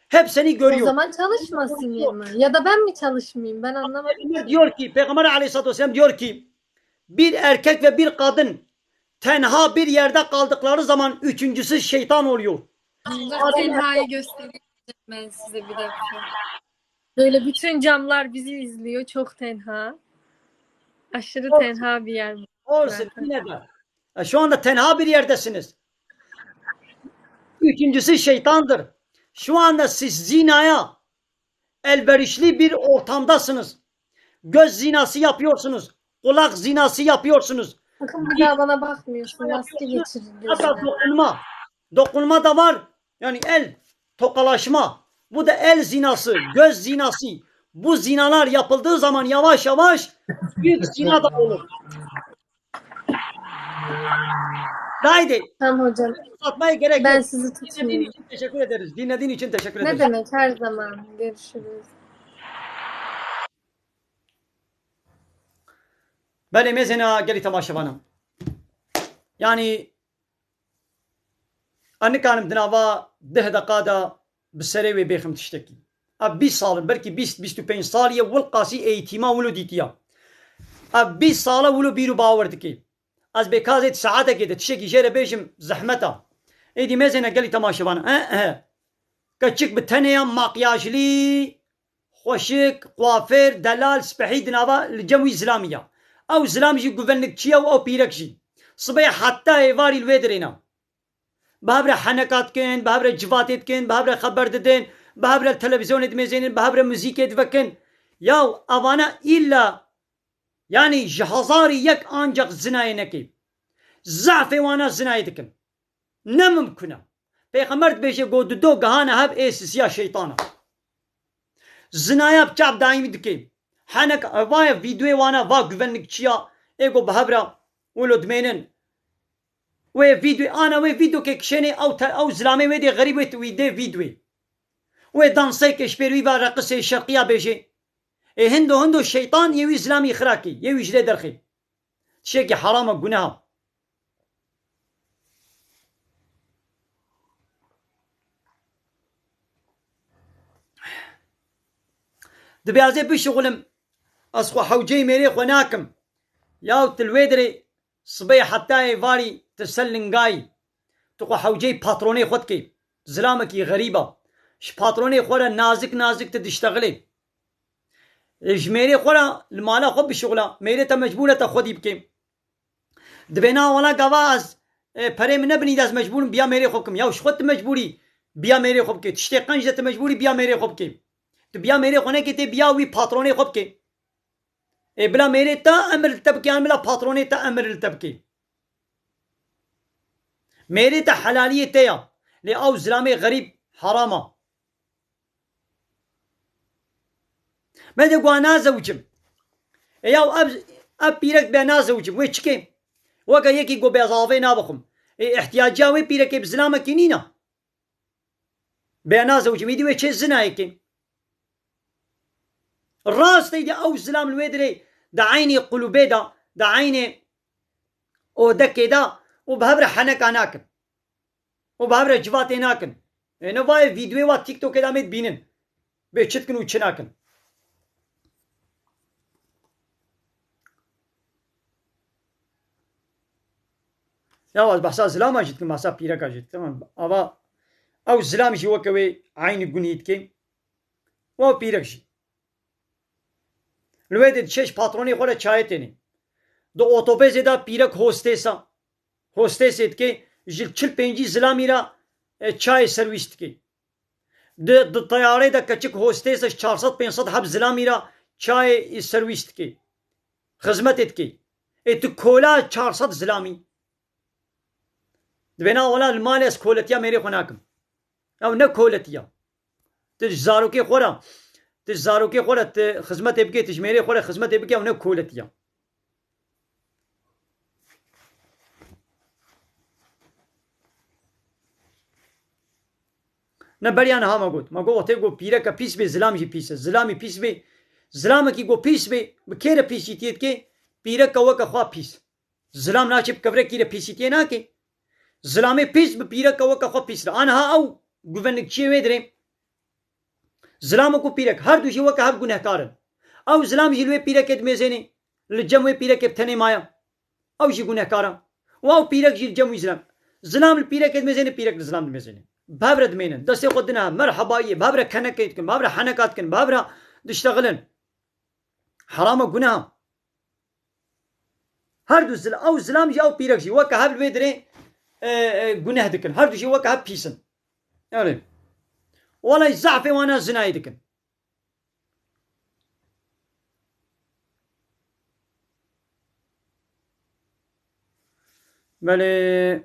Hep seni O görüyor. Zaman çalışmasın ya mı? Ya da ben mi çalışmayayım? Ben anlamadım. Peygamber diyor ki, Peygamber aleyhissalatü vesselam diyor ki, bir erkek ve bir kadın tenha bir yerde kaldıkları zaman üçüncüsü şeytan oluyor. Dur, tenhayı göstereyim ben size bir dakika. Böyle bütün camlar bizi izliyor. Çok tenha. Aşırı tenha bir yer bu. Olsun, yine de. E, şu anda tenha bir yerdesiniz. Üçüncüsü şeytandır. Şu anda siz zinaya elverişli bir ortamdasınız. Göz zinası yapıyorsunuz. Kulak zinası yapıyorsunuz. Bakın, bir daha bana bakmıyorsun. Maske geçirin Hatta gözüne. Dokunma. Dokunma da var. Yani el, tokalaşma. Bu da el zinası, göz zinası. Bu zinalar yapıldığı zaman yavaş yavaş büyük zina da olur. Haydi. Tamam hocam. Uzatmaya gerek Ben yok. Sizi Dinlediğin tutmayayım. için teşekkür ederiz. Dinlediğin için teşekkür Ne ederiz. Demek, her zaman. Görüşürüz. Belê mêzêna gelî temaşevanan. Yanî, ez nikarim di nava deh deqa de bi serê wê bêxim tiştekî. Ev bîst sal in, belkî bîst, bîst û pênc salî ye, wilqasî eğîtîma wilo dîtiya. Ev bîst sal e wilo bîr û bawer dike. Ez bê ka zêde saetekê de tiştekî jê re bêjim zehmet e. Êdî mêzêne gelî temaşevan. E, e. Keçik bi tenê ya makyajlî, xweşik, kuafêr, delal, spehî di nava li cem wî zilamî ya. Ew zilam jî guvenlikçî ye û ew pîrek jî. Sibê heta êvarî li wê dirêna. Bi hev re heneka dikin, bi hev re civatê dikin, bi hev re xeber didin, bi hev re li televîzyonê dimêzênin, bi hev re muzîkê divekin. Yaw, evana îlla, yanî ji hezarî yek ancax zinayê neke. Zehfê wana zinayê dikin. Ne mimkun e. Pêxember dibêje, go dido gihane hev ê sisiya şeytan e. Zinaya bi çav daîmî dike. Henek va ye vîdyoyê wana va guvenlikçiya ê go bi hev re wilo dimênin. Wê vîdyoyê, ana wê vîdyo ke kişênê ew te-, ew zilamê wê dê xerîb wê wî dê vîdyoyê. Wê danseyke ji pêr wî va reqisê şerqiya bêjê. Ê hindo hindo şeytan yê wî zilamî xirakê, yê wî ji lê derxê. Tiştekî heram e, guneh e. Dibê ez ê bişixulim, ez xwe hewceyê mêrê xwe nakim. Yaw tu li wê dirê sibê heta êvarî tu ser lingayî. Tu xwe hewceyê patronê xwe dikê. Zilamekî xerîb e. Ji patronê xwe re nazik nazik tu diştexilê. Ji mêrê xwe re li mala xwe bişuxula. Mêrê te mecbûr e te xwedî bikê. Dibê na wela gava ez, e, perê min nebinî de ez mecbûr im biya mêrê xwe bikim. Yaw ji xwe tu mecbûrî biya mêrê xwe bikê. Tiştê qenc de tu mecbûrî biya mêrê xwe bikê. Tu biya mêrê xwe nekê tê biya wî patronê xwe bikê. Ê bila mêrê te emir li te bike, yan bila patronê te emir li te bike. Mêrê te helaliyê te ya. Lê ew zilamê xerîb heram e. Me de gwa nazewicim. E yaw ev, ev pîrek be nazewicim. Wê çikê? Weke yekî go be ez avê nabixwim. Ê ihtiyaciya wê pîrekê bi zilamekî nîna. Be nazewicim. Îdî wê çê zinayekê. Rastê de ew zilam li wê dirê di eynî qulûbê de, di eynî odekê de û bi hev re heneka nakin. Û bi hev re civatê nakin. Ê ne vayê vîdyoyê wa TikTokê de em ê dibînin. Bê çi dikin û çi nakin. Ya ez behsa zilama jî dikim, behsa pîreka jî dikim. Ava ew zilam jî weke wê eynî gunî dike. Wa pîrek jî. Li wê de diçe ji patronê xwe re çayê têne. Di otobêsê de pîrek hostêsa, hostêsê dike, ji çil pêncî zilamî re, e, çayê serwîs dike. Di, di teyarê de keçik hostêsa ji çar sed pênc sed heb zilamî re çayê, e, serwîs dike. Xizmetê dike. Ê tu kola çar sed zilamî. Dibê na wela li malê ez koletiya mêrê xwe nakim. Ew ne koletiya. Tu ji zarokê xwe re, tu ji zarokê xwe re tu xizmetê bikê, tu ji mêrê xwe re xizmetê bikê, ew ne koletiya. Ne beriya niha me got. Me got wextê got pîreke pîs bê, zilam jî pîs e. Zilamî pîs bê, zilamekî got pîs bê, bi kê re pîsîtiyê dike? Pîreke weke xwe pîs. Zilam naçe bi kevrekî re pîsîtiyê nake. Zilamê pîs bi pîreke weke xwe pîs re. Aniha ew guvenlikçiyê wê dirê. Zilam û ku pîrek her du jî weke hev gunehkar in. Ew zilam jî li wê pîrekê dimêzênê, li cem wê pîrekê bi tenê maye. Ew jî gunehkar e. Û ew pîrek jî li cem wî zilam. Zilam li pîrekê dimêzênê, pîrek li zilam dimêzênê. Bi hev re dimênin. Destê xwe dine hev. Merhebayiyê. Bi hev re kenekê dikin. Bi hev re heneka dikin. Bi hev re diştexilin. Heram e, guneh e. Her du zil-, ew zilam jî ew pîrek jî weke hev li wê dirê, e, e, guneh dikin. Her du jî weke hev pîs in. Erê. Welay zehfê wana zinayê dikin. Belê.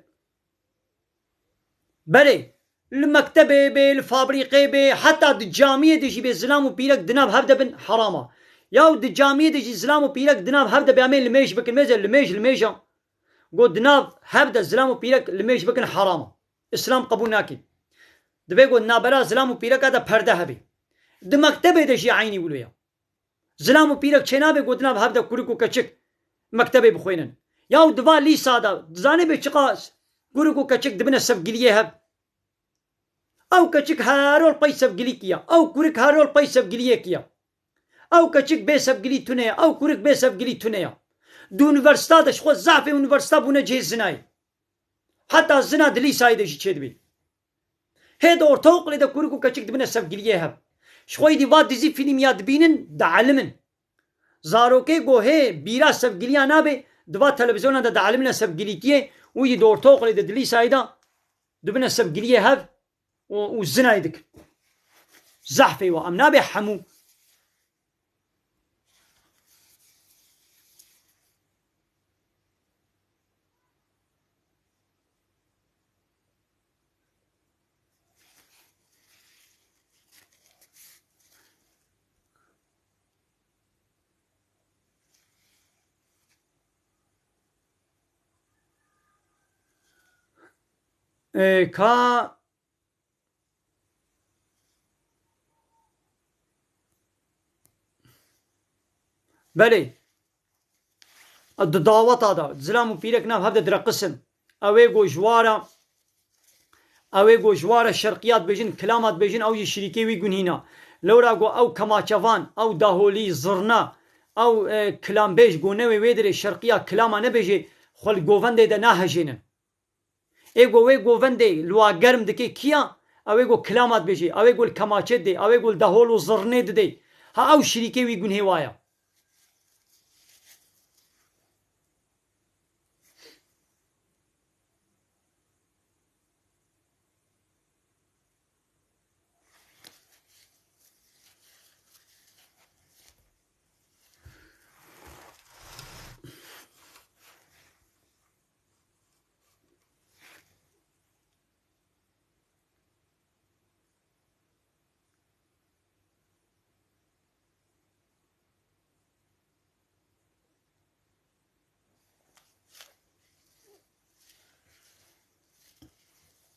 Belê, li mektebê bê, li fabrîqê bê, heta di camiyê de jî bê zilam û pîrek di nav hev de bin, heram e. Yaw di camiyê de jî zilam û pîrek di nav hev de bê, em ê limêj bikin, mêze limêj, limêj e. Got di nav hev de zilam û pîrek limêj bikin, heram e. Îslam qebûl nake. Divê got nabera zilam û pîreka de perde hebe. Di mektebê de jî eynî wilo ye. Zilam û pîrek çênabe got di nav hev de kurik û keçik mektebê bixwînin. Yaw di va lîsa de, dizanê bê çiqas kurik û keçik dibine sevgiliyê hev. Ew keçik her rol pey sevgilî kiya. Ew kurik her rol pey sevgiliyê kiya. Ew keçik bê sevgilî tune ye. Ew kurik bê sevgilî tune ye. Di unîversîta de ji xwe zehfê unîversîta bûne cihê zinayê. Heta zina di lîsayê de jî çêdibê. Hê di ortaokulê de kurik û keçik dibine sevgiliyê hev. Ji xwe êdî va dizî fîlm ya dibînin, dielimin. Zarokê ku hê bîra sevgiliya nabe, di va televîzyona de dielimine sevgilîtiyê û êdî di ortaokulê de di lîsayê de dibine sevgiliyê hev û, û zinayê dikin. Zehfê wa em nabe hemû. Ê, ka Belê. Di daweta de, zilam û pîrek nav hev de direqisin. Ew ê ku ji wara, ew ê ku ji wara şerqiya dibêjin, kilama dibêjin, ew jî şirîkê wî gunhîna. Lewra ku ew kemaçevan, ew daholî, zirna, ew, e, kilambêj ku newê wê dirê şerqiya kilama nebêjê, xwe li govendê de nahejênin. Ê ku wê govendê li wa germ dike kiya, ew ê ku kilama dibêje, ew ê ku li kemaçê didê, ew ê ku li dehol û zirnê didê. Ha ew şirîkê wî gunhê wa ye.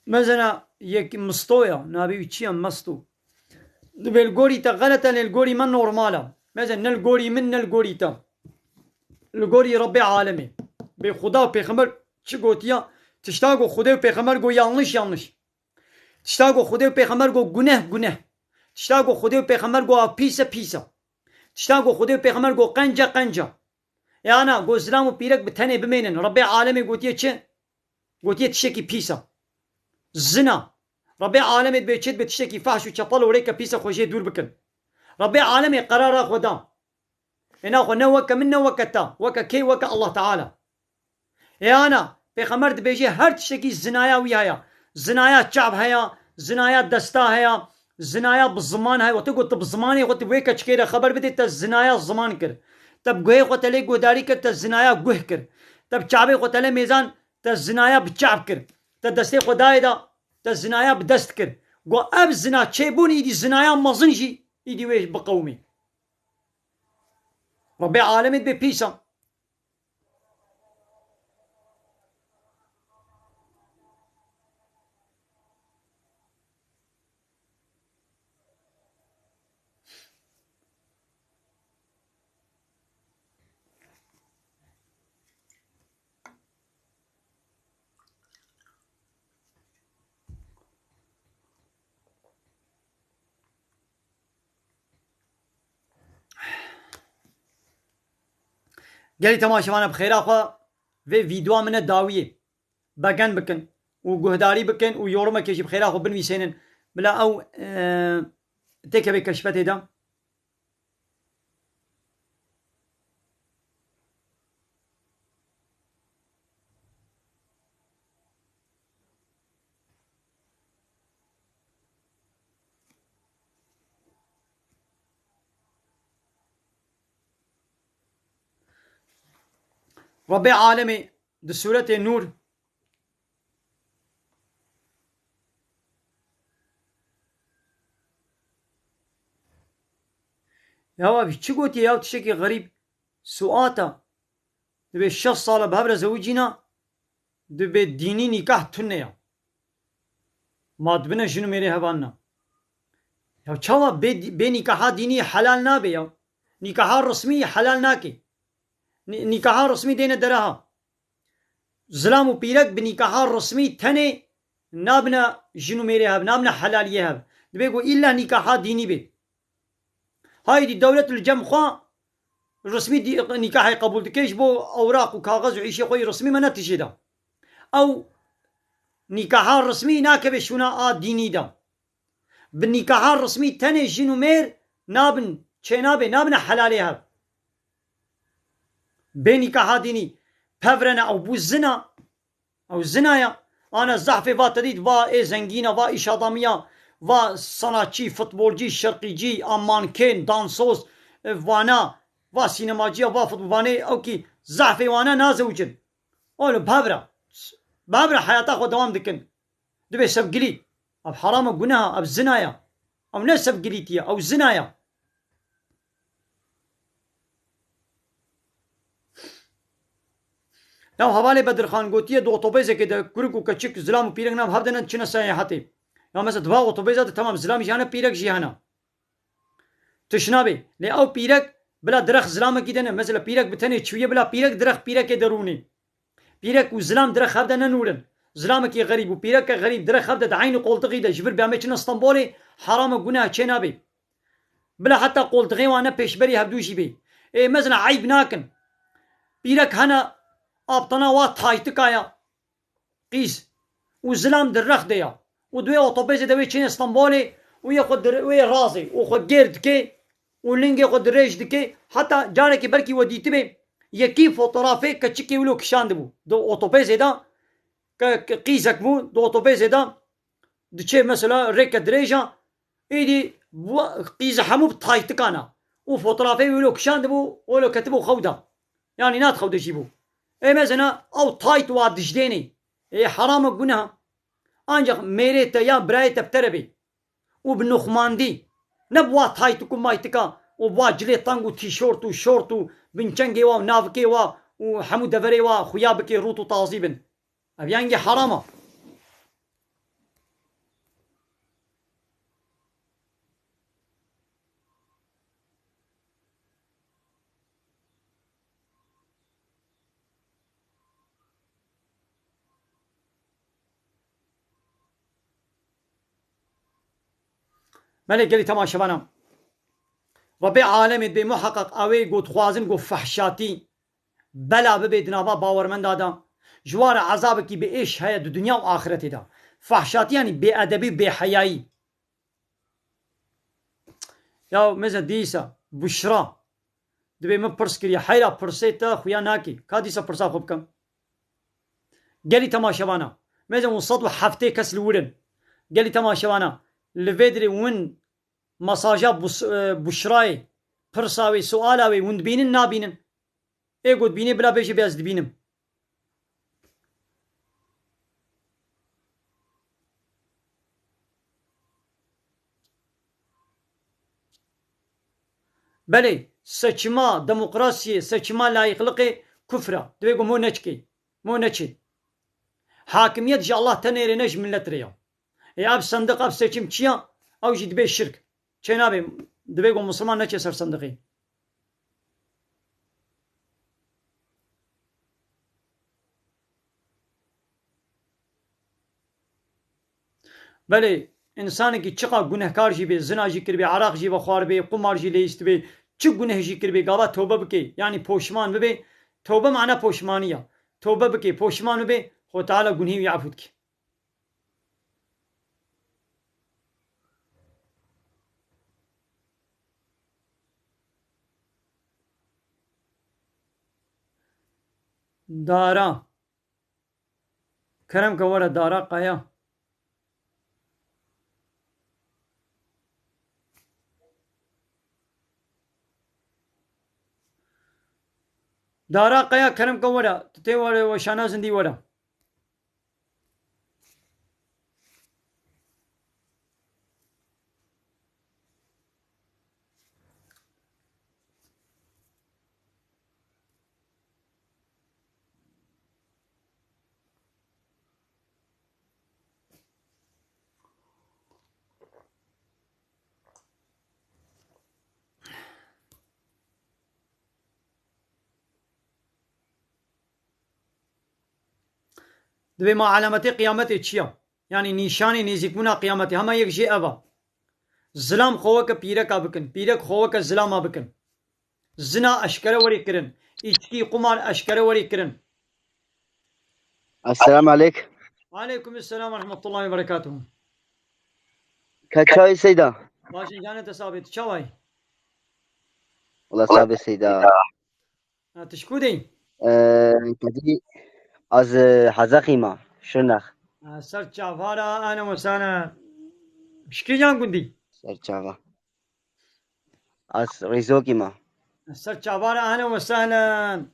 Mezena yek misto ya, navê wî çi ya, mesto. Dibê li gorî te xelet e, lê li gorî me normal e. Mezena ne li gorî min, ne li gorî te. Li gorî Rebbê alemê. Bê Xuda û Pêxember çi gotiya? Tişta ku Xwedê û Pêxember got yanlış, yanlış. Tişta ku Xwedê û Pêxember got guneh, guneh. Tişta ku Xwedê û Pêxember got pîs e, pîs e. Tişta ku Xwedê û Pêxember got qenc e, qenc e. Yana got zilam û pîrek bi tenê bimênin. Rebbê alemê gotiye çi? Gotiye tiştekî pîs e. Zina. Rebbê alemê dibê çi, dibê tiştekî fahş û çepel û rêke pîs e, xwe jê dûr bikin. Rebbê alemê qerara xwe da. Ê naxwe ne weke min ne weke te. Weke kê? Weke Allah Teala. Ê ana, Pêxember dibêje her tiştekî zinaya wî heye. Zinaya çav heye, zinaya desta heye, zinaya bi ziman heye. Wextê ku tu bi zimanê xwe tu wê keçikê re xeber bidê, te zinaya ziman kir. Te bi guhê xwe te lê guhdarî kir, te zinaya guh kir. Te bi çavê xwe te lê mêzan, te zinaya bi çav kir. Te destê xwe dayê da, te zinaya bi dest kir. Got ev zina çêbûn, îdî zinaya mezin jî îdî wê biqewimî. Rebbê alemê dibê pîs e. Gelî temaşevana bi xêra xwe vê vîdeoya min e dawiyê. Begen bikin û guhdarî bikin û yorumekê jî bi xêra xwe binivîsênin. Bila ew, e, têkevê keşfetê de. Rebbê alemê di sûretê Nûr. Ya abi, çi gotiye ya, tiştekî xerîb, suata. Dibê şeş sal e bi hev re zewicîna, dibê dînî nîkah tune ya. Ma dibine jin û mêrê hevanina. Ya çawa bê, bê nîkaha dînî helal nabe ya? Nîkaha resmî helal nake. Nî-, nîkaha resmî dêne dereha. Zilam û pîrek bi nîkaha resmî tenê nabine jin û mêrê hev, nabine helaliyê hev. Dibê ku îlla nîkaha dînî bê. Haydî dewlet li cem xwe resmî dî-, nîkahê qebûl dike, ji bo ewraq û kaxez û îşê xwe yî resmî me ne tijê de. Ew nîkaha resmî nakeve şûna a dînî de. Bi nîkaha resmî tenê jin û mêr nabin, çênabê, nabine helalê hev. Bê nîkaha dînî. Pevrene ew bû zina. Ew zina ya. Ana zehfê va te dît, va ê zengîna, va îşadamiya, va sanatçî, futbolcî, şerqîcî, a mankên, dansoz, e, vana, va sînemacîya, va futbolvanê, ew kî zehfê wana nazewicin. Oğlum, bavra. Bavra heyata xwe dewam dikin. Dibê sevgilî. Ev heram e, guneh e, ev zina ye. Ew ne sevgilîtî ye, ew zina ye. Ya hevalê Bedirxan gotiye, di otobêzekê de kurik û keçik, zilam û pîrek nav hev de ne diçine seyahatê. Ya mesela di va otobêza de temam zilam jî hene, pîrek jî hene. Tişt nabê. Lê ew pîrek bila dirêj zilamekî de ne. Mesela pîrek bi tenê çûye, bila pîrek dirêj pîrekê de rûnê. Pîrek û zilam dirêj hev de nenûrin. Zilamekî xerîb û pîreke xerîb dirêj hev de di eynî qoltixî de ji vir bê em ê çine Stenbolê, heram e, guneh e, çê nabê. Bila heta qoltixê wan ne pêşberî hevdû jî bê. Ê, mezina eyb nakin. Pîrek hene, abtana wa taytika ya. Qîz. Û zilam di rex de ya. Û di wê otobêzê de wê çêne Stenbolê û yê xwe dir-, wê razê û xwe gêr dike û lingê xwe dirêj dike. Heta carekê belkî we dîtibê, yekî fotoğrafê keçikê wilo kişandibû. Di otobêzê de ke, ke qîzek bû, di otobêzê de diçe mesela rêke dirêj a, êdî bu qîz hemû bi taytikan a. Û fotoğrafê wilo kişandibû, wilo ketibû xew de. Yanî nat xew de jî bû. Ê mezina ew tayt wa dijdênê. Ê heram e, guneh e. Ancak mêrê te ya birayê te bi te re bê. Û bi nuxmandî. Ne bi wa taytik û maytika û bi wa cilê teng û tîşort û şort û binçengê wa û navikê wa û hemû deverê wa xuya bikê rût û tazî bin. Ev yangê heram e. Belê gelî temaşevana. Rebê alemê dibê muheqeq ew ê ku dixwazin ku fehşatî bela bibe di nava bawermenda de. Ji wan re ezabekî bi êş heye di dinya û axretê de. Fehşatî yanî bêedebî û bêheyayî. Ya mêze dîsa Buşra. Dibê min pirs kiriye. Heyra pirsê te xuya nakî. Ka dîsa pirsa xwe bikim. Gelî temaşevana. Mêze hûn sed û heftê kes li wir in. Gelî temaşevana. Li vê dirê hûn mesaja Bus-, e, Buşrayê, pirsa wê, suala wê hûn dibînin, nabînin? Ê ku dibînê bila bêje bê ez dibînim. Belê, seçima demokrasiyê, seçima layıklıkê kufra. Divê ku mo neçikê, mo neçê. Hakimiyet ji Allah tenê re ne ji millet re ya. Ê ev sendiq, ev seçim çi ya? Ew jî dibê şirk. Çênabê, divê ku misilman neçe ser sendiqê. Belê, însanekî çiqa gunehkar jî bê, zina jî kiribê, eraq jî vexwaribê, qumar jî leyîstibê, çi guneh jî kiribê, gava tewbe bike, yanî poşman bibe. Tewbe mana poşmanî ya. Tewbe bike, poşman bibe, Xwe Teala gunhê wî efû dike. Dara. Kerem ke were Dara Kaya. Dara Kaya, kerem ke were. Tu tê were, we şana zindî were. Divê ma alametê qiyametê çi ya? Yanî nîşanê nêzîkbûna qiyametê hema yek jê ev a. Zilam xwe weke pîreka bikin, pîrek xwe weke zilama bikin. Zina eşkere werê kirin, îçkî, qumar eşkere werê kirin. Esselamu aleyk. Aleykum esselam ve rahmetullahi ve berekatuhu. Ka çawî Seyda? Baş in canê te sabê, tu çawa yî? Wala sabê Seyda. Ha, tu ji ku de yî? Ee, Kadî, az, e, Hezexî ma, Şirnex. Ha, ser çavara, ahlen we sahlen. Ji kîjan gundî? Ser çava. Az Rîzokî ma. Ser çavara, ahlen we sahlen.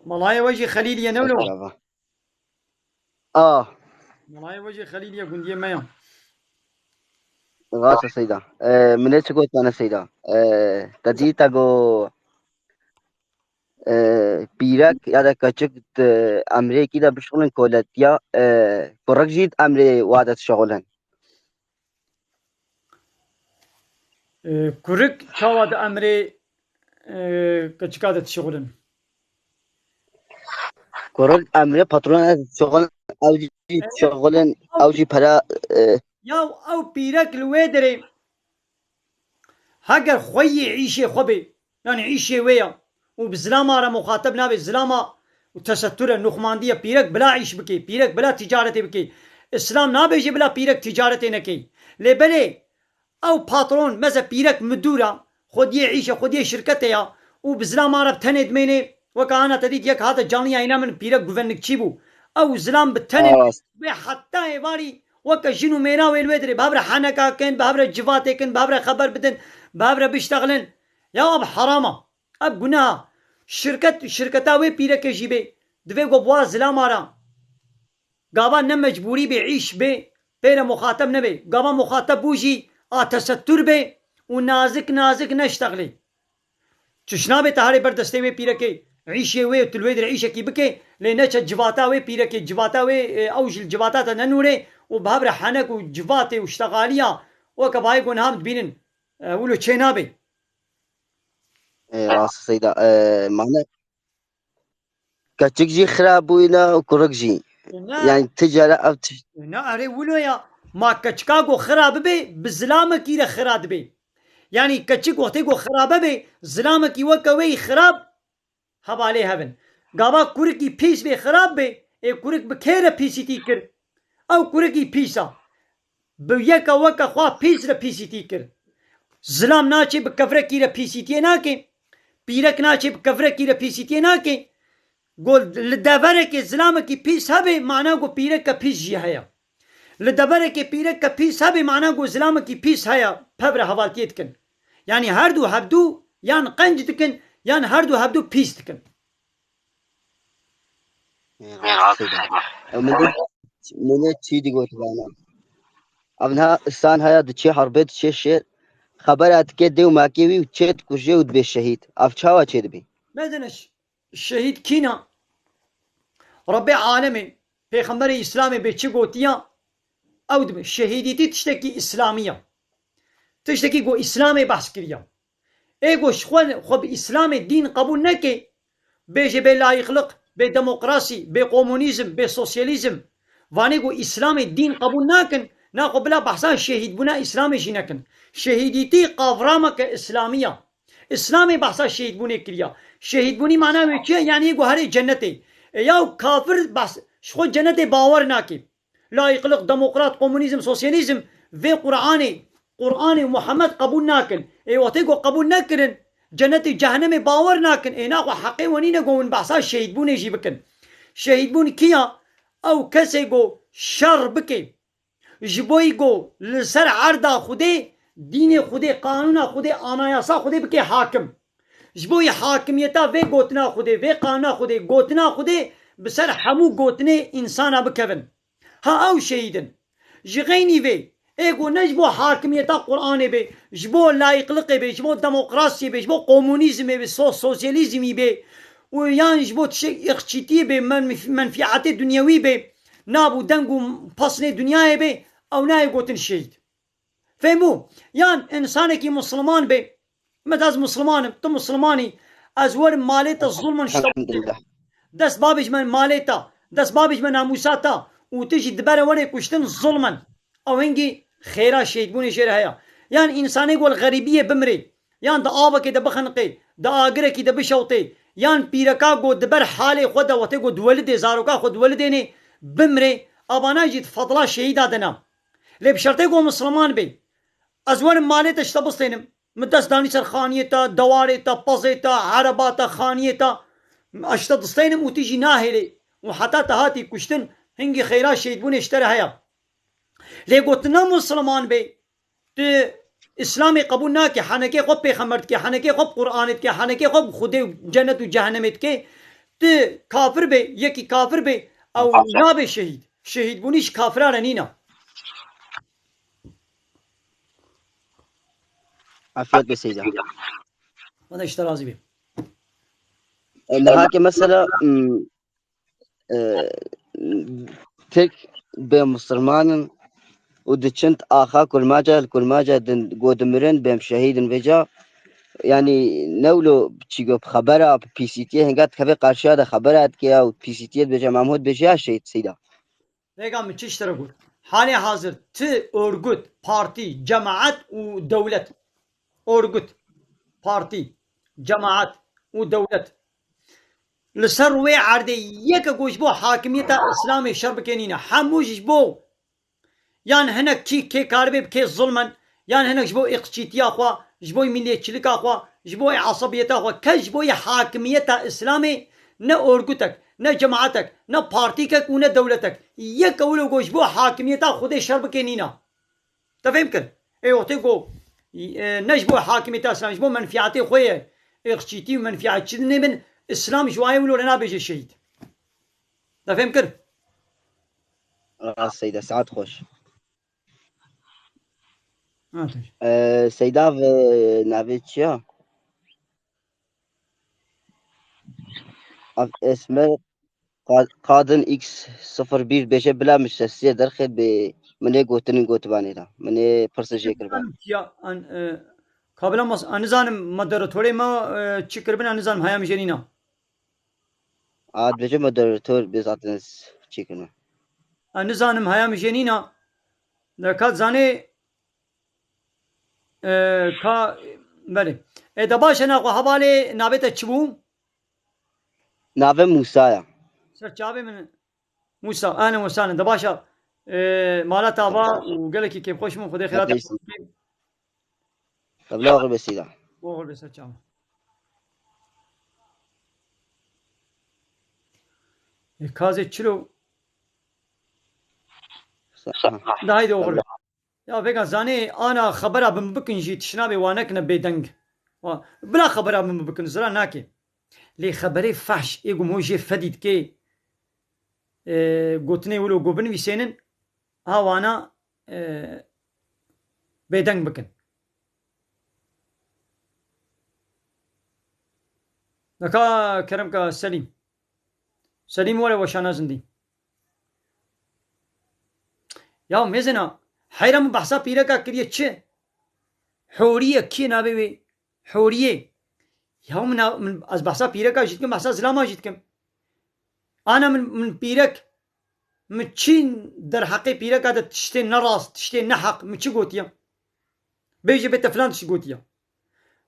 Malayê we jî Xelîlî ye, ne wilo? Ser çava. A. Malayê we jî Xelîlî ye, gundiyê me ya. Rast e Seyda. Ee, min ê çi gotane Seyda? Ee, te dî te go, e, pîrek ya da keçik di emrêkî de bişixulin koletiya, e, kurik jî di emrê wa de dişixulin. E, kurik çawa di emrê, e, keçika de dişixulin? Kurik emrê patrona dişixulin, ew jî dişixulin, ew jî pera, e, Ya ew pîrek li wê derê heger xweyê îşê xwe bê, yanî îşê wê ya û bi zilama re muxateb nabe, zilama û tesettur e, nuxmandiye, pîrek bila îş bike, pîrek bila tîcaretê bike. Îslam nabêje bila pîrek tîcaretê neke. Lê belê ew patron, meze pîrek midûr a, xwediyê îşe, xwediyê şirketê ya û bi zilama re bi tenê dimêne, weke ana te dît yek hate canliya îna min pîrek guvenlikçî bû. Ew zilam bi tenê bê heta êvarî weke jin û mêra wê li wê dirê, bi hev re heneka kin, bi hev re civatê kin, bi hev re xeber bidin, bi hev re biştexilin. Ya ev heram a, ev guneh a. Şirket, şirketa wê pîrekê jî bê, divê ku bi wa zilama re gava ne mecbûrî bê, îş bê, pê re muxateb nebe. Gava muxateb bû jî a tesettur bê û nazik nazik neştexilê. Çiş nabe te herê ber destê wê pîrekê, îşê wê, tu li wê dirê îşekî bike, lê neçe civata wê pîrekê, civata wê, e, ew ji li civata te nenûrê û bi hev re henek û civatê û ştexaliya weke bayê goneham dibînin. E, wilo çê nabe. E, rast Seyda. E, mane keçik jî xira bûyne û kurik jî. Ne. Yani ti cara ev tişt. Ne, erê wilo ya. Ma keçika ku xira bibe, bi zilamekî re xira dibe. Yani keçik wextê ku xira bebe, zilamekî weke wê yî xirab hevalê hev in. Gava kurikî pîs bê, xirab bê, ê kurik bi kê re pîsîtî kir? Ew kurikî pîs a. Bi yeka weke xwe pîs re pîsîtî kir. Zilam naçê bi kevrekî re pîsîtiyê nake. Pîrek naçê bi kevrekî re pîsîtiyê nake. Go li deverekê zilamekî pîs hebe, mana go pîreke pîs jî heye. Li deverekê pîreke pîs hebe, mana go zilamekî pîs heye, pev re hevaltiyê dikin. Yanî her du hevdu yan qenc dikin, yan her du hevdu pîs dikin. Ê, rast Seyda. Ew min ê, min ê çî digot vana. Ev niha îsan haya diçê herbê, diçê şêr. Xebera dike dê û makê wî û çê dikuje û dibê şehîd. Ev çawa çêdibî? Medine ş-, şehîd kîna? Rebbê alemê, Pêxemberê Îslamê bê çi gotiya, ew dibe. Şehîdîtî tiştekî îslamî ya. Tiştekî ku Îslamê behs kiriya. Ê ku ji xwe, xwe bi Îslamê dîn qebûl neke, bêje bê layîqliq, bê demokrasî, bê komunîzm, bê sosyalîzm. Vanê ku Îslamê dîn qebûl nakin, naxwe bila behsa şehîdbûna Îslamê jî nekin. Şehîdîtî qavrameke îslamî ya. Îslamê behsa şehîdbûnê kiriya. Şehîdbûnî mana wê çi ye? Yanî yê ku herê cennetê. E, ya kafir behs, ji xwe cennetê bawer nake. Layîqliq, demokrat, komunîzm, sosyalîzm vê Qur'anê, Qur'anê Muhammed qebûl nakin. Ê wextê ku qebûl nekirin, cenetê cehennemê bawer nakin. Ê naxwe heqê we nîne ku hûn behsa şehîdbûnê jî bikin. Şehîdbûn kî ya? Ew kesê ku şer bike. Ji bo yî ku li ser erda Xwedê, dînê Xwedê, qanûna Xwedê, anayasa Xwedê bike hakim. Ji bo yî hakimiyeta vê gotina Xwedê, vê qanûna Xwedê, gotina Xwedê bi ser hemû gotinê însana bikevin. Ha ew şehîd in. Ji xeynî vê, ê ku ne ji bo hakimiyeta Qur'anê bê, ji bo layîqliqê bê, ji bo demokrasiyê bê, ji bo komunîzmê bê, so-, sosyalîzmî bê û yan ji bo tiştek îqçîtiyê bê, menf-, menfîetê dinyewî bê, nab û deng û pesnê dinyayê bê, ew nayê gotin şehîd. Fehmû? Yan însanekî musliman bê, Hikmet, ez musliman im, tu musliman î. Ez werim malê te zulmin ji te. Elhamdulillah. Dest bavêjime malê te. Dest bavêjime namûsa te. û tu jî dibere werê kuştin zulm in. Ew hingî xêra şehîdbûnê jê re heye. Yan însanê ku li xerîbiyê bimrê, yan di avekê de bixeniqê, di agirekî de bişewtê, yan pîreka ku di ber halê xwe de wextê ku diwelidê, zaroka xwe diwelidênê, bimrê, evana jî di fedla şehîda de ne. Lê bi şertê ku misliman bê, ez werim malê te ji te bistênim. Min dest danî ser xaniyê te, dewarê te, pezê te, ereba te, xaniyê te. Ez ji te distênim û tu jî nahêlê. Û heta te hatî kuştin, hingî xêra şehîdbûnê ji te re heye. Lê gotina Musliman bê, tu Îslamê qebûl nake, henekê xwe bi pêxember dike, henekê xwe bi Qur'anê dike, henekê xwe bi Xwedê û cennet û cehennemê dike, tu kafir bê, yekî kafir bê, ew nabe şehîd. Şehîdbûnî ji kafira re nîne. Afiyet be Seyda. Xweda ji te razî be. E, niha ke mesela, m, e, Tirk bê Musulman in û diçin axa kurmaca, li kurmaca din go dimirin, bêm şehîd in vêca. Yanî ne wilo çî go bi xebera, bi pîsîtiyê hinga dikeve qarşiya de xebera dike ya û pîsîtiyê dibêje, Mahmud bêje ya şehîd Seyda. Rêga min çi ji te re got? Halê hazir ti örgüt, partî, cemaet û dewlet. Örgüt, partî, cemaet û dewlet. Li ser rûyê erdê yeke ku ji bo hakimiyeta Îslamê şer bike nîne. Hemû ji bo yan hinek kî kê karibê bi kê zulmen, yan hinek ji bo êqçîtiya xwe, ji bo milliyetçilika xwe, ji bo esebiyeta xwe, kes ji bo hakimiyeta Îslamê ne örgütek, ne cemaetek, ne partîkek û ne dewletek. Yeke wilo ku ji bo hakimiyeta Xwedê şer bike nîne. Te fêm kir? Ê wextê ku, e, ne ji bo hakimiyeta Îslamê, ji bo menfiyatê xwe ye. Êqçîtî û menfiyatçî nêbin, Îslam ji wayê wilo re nabêje şehîd. Te fêm kir? Rast Seyda, saet xweş. Ha, te- Ee, Seyda ve navê çi ya? Av-, Esmer Ka-, Kadın X sıfır bir bêje bila min sesiyê derxê bê min ê gotinên gotibanê da. Min ê pirsa jê kiriba. Ya, an, e, kabila mas-, an nizanim moderatorê me, e, çi kiribin, an nizanim haya min jê nîna. A, dibêje moderator bê zaten s-, çêkirine. Ez nizanim haya min jê nîna. De ka zanê, e, ka, belê. E, de baş e, naxwe hevalê navê te çi bû? Navê Musa ya. Ser çavê min. Musa, ahlen ve sahlen. De baş e. E, mala tava û gelekî kêfxweş bûm. Xwedê xêra te. Xwedê Tebla oxir be Seyda. Oxir be ser çavan. E, kazê çilo. Sa-, ha. Da haydi oxir be. Ya vega zanê ana xebera bin bikin jî tişna bê wa nekine bêdeng. Wa, bila xebera bin bikin zira nake. Lê xeberê fehş ê gum ho jê fedî dikê, e, gotinê wilo go binivîsênin, ha wana, e, bêdeng bikin. Neka kerem ka Selîm. Selîm were weşana zindî. Ya mêzena, heyra min behsa pîreka kiriye çi? Horiye, kî navê wê? Horiye. Ya min, min, ez behsa pîreka jî dikim, behsa zilama jî dikim. Ana min, min pîrek, min çi derheqê pîreka de tiştê nerast, tiştê neheq, min çi gotiye? Bêje bê te filan tişt gotiye.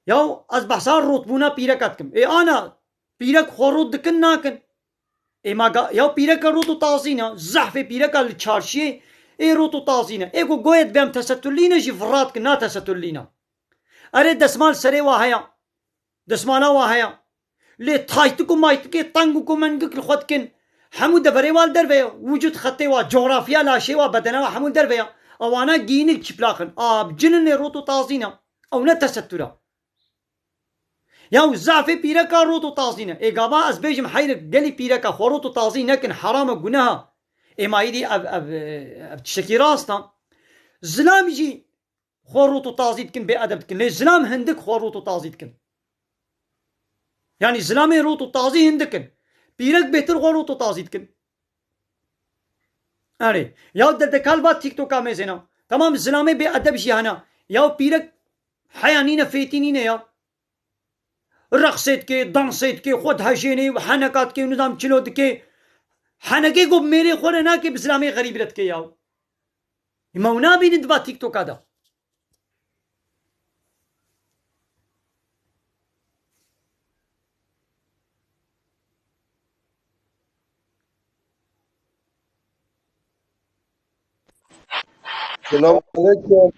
Ya ez behsa rotbûna pîreka dikim. Ê ana, pîrek xwe rot dikin nakin. Ê ma ga-, ya pîreka rot û tazî ne, zehfê pîreka li çarşiyê, ê rot û tazî ne. Ê ku goyê dibêm tesetulî ne jî vira dikin, na tesetulî ne. Erê desmal serê wa heye. Desmala wa heye. Lê taytik û maytikê teng û ku mengik li xwe dikin. Hemû deverê wa li derve ye. Wicûd xetê wa, coxrafiya laşê wa, bedena wa hemû li derve ye. Ewana giyînik çiplaq in. A, bi cinin ê rot û tazî ne. Ew ne tesetur e. Ya û zafê pîreka rot û tazî ne. Ê gava ez bêjim heyrik gelî pîreka xwe rot û tazî nekin, heram e, guneh e. Ê ma îdî ev, ev, ev tiştekî rast e. Zilam jî xwe rût û tazî dikin, bêedeb dikin. Lê zilam hindik xwe rût û tazî dikin. Yanî zilamê rût û tazî hindik in. Pîrek bêtir xwe rût û tazî dikin. Erê. Ya derdekal va TikToka mêzêna. Tamam, zilamê bêedeb jî hene. Ya pîrek heya nîne, fêtî nîne ya. Reqsê dike, dansê dike, xwe dihejênê, heneka dike, nizam çilo dike. Henekê ku bi mêrê xwe re nake, bi zilamê xerîb re dike yaw. Ema ew nabînin di va TikToka de. Selamun aleyküm.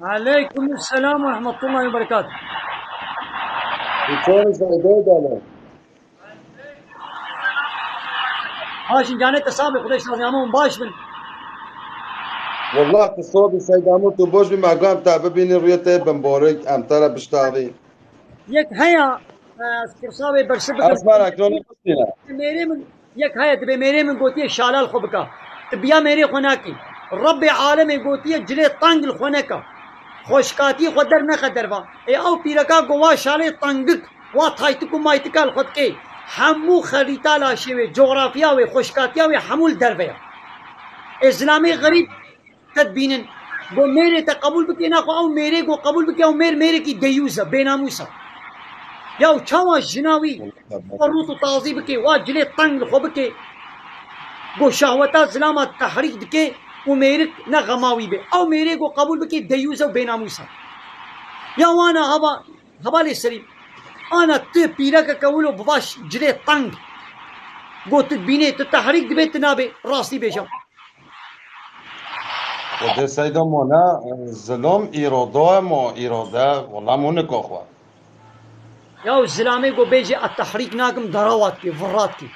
Aleyküm selam ve rahmetullahi ve berekatuhu. Çawa Seyda dana? Baş in, canê te sax be, Xwedê şazî hemû baş bin. Wallah, tu sax bî Seyda, hemû tu baş bî, me got em te bibînin, rûyê te bimbarik, em te re biştavî. Yek heye, e, ez pirsa wê bersiv bikim. Esmer ekranê bistîne. Mêrê min, yek heye, dibê mêrê min gotiye şala li xwe bika. Tu biya mêrê xwe nakî. Rebbê alemê gotiye cilê teng li xwe neka. Xweşkatiyê xwe dernexe derva. Ê ew pîreka ku wa şalê tengik, wa taytik û maytika li xwe dikê. Hemû xerîta laşê wê, coxrafiya wê, xweşkatiya wê hemû li derve ye. Ê zilamê xerîb, te dibînin. Go mêrê te qebûl bike, naxwe ew mêrê go qebûl bike, ew mêr mêrekî deyûz e, bênamûs e. Ya û çawa jina wî xwe rût û tazî bike, wa cilê teng li xwe bike, go şehweta zilama tehrîk dike û mêrik ne xema wî be. Ew mêrê go qebûl bike, deyûz e û bênamûs e. Ya wana hava, hevalê serî, ana tu pîrekeke wilo bi va ş-, cilê teng, go tu dibînê, tu tehrîk dibê, tu nabê, rastî bêje. Xwedê Seyda mo ne, zilom îroda mo îrode, wela mo nika xwe. Ya zilamê go bêje, a tehrîk nakim, darawa dikê, virra dikê.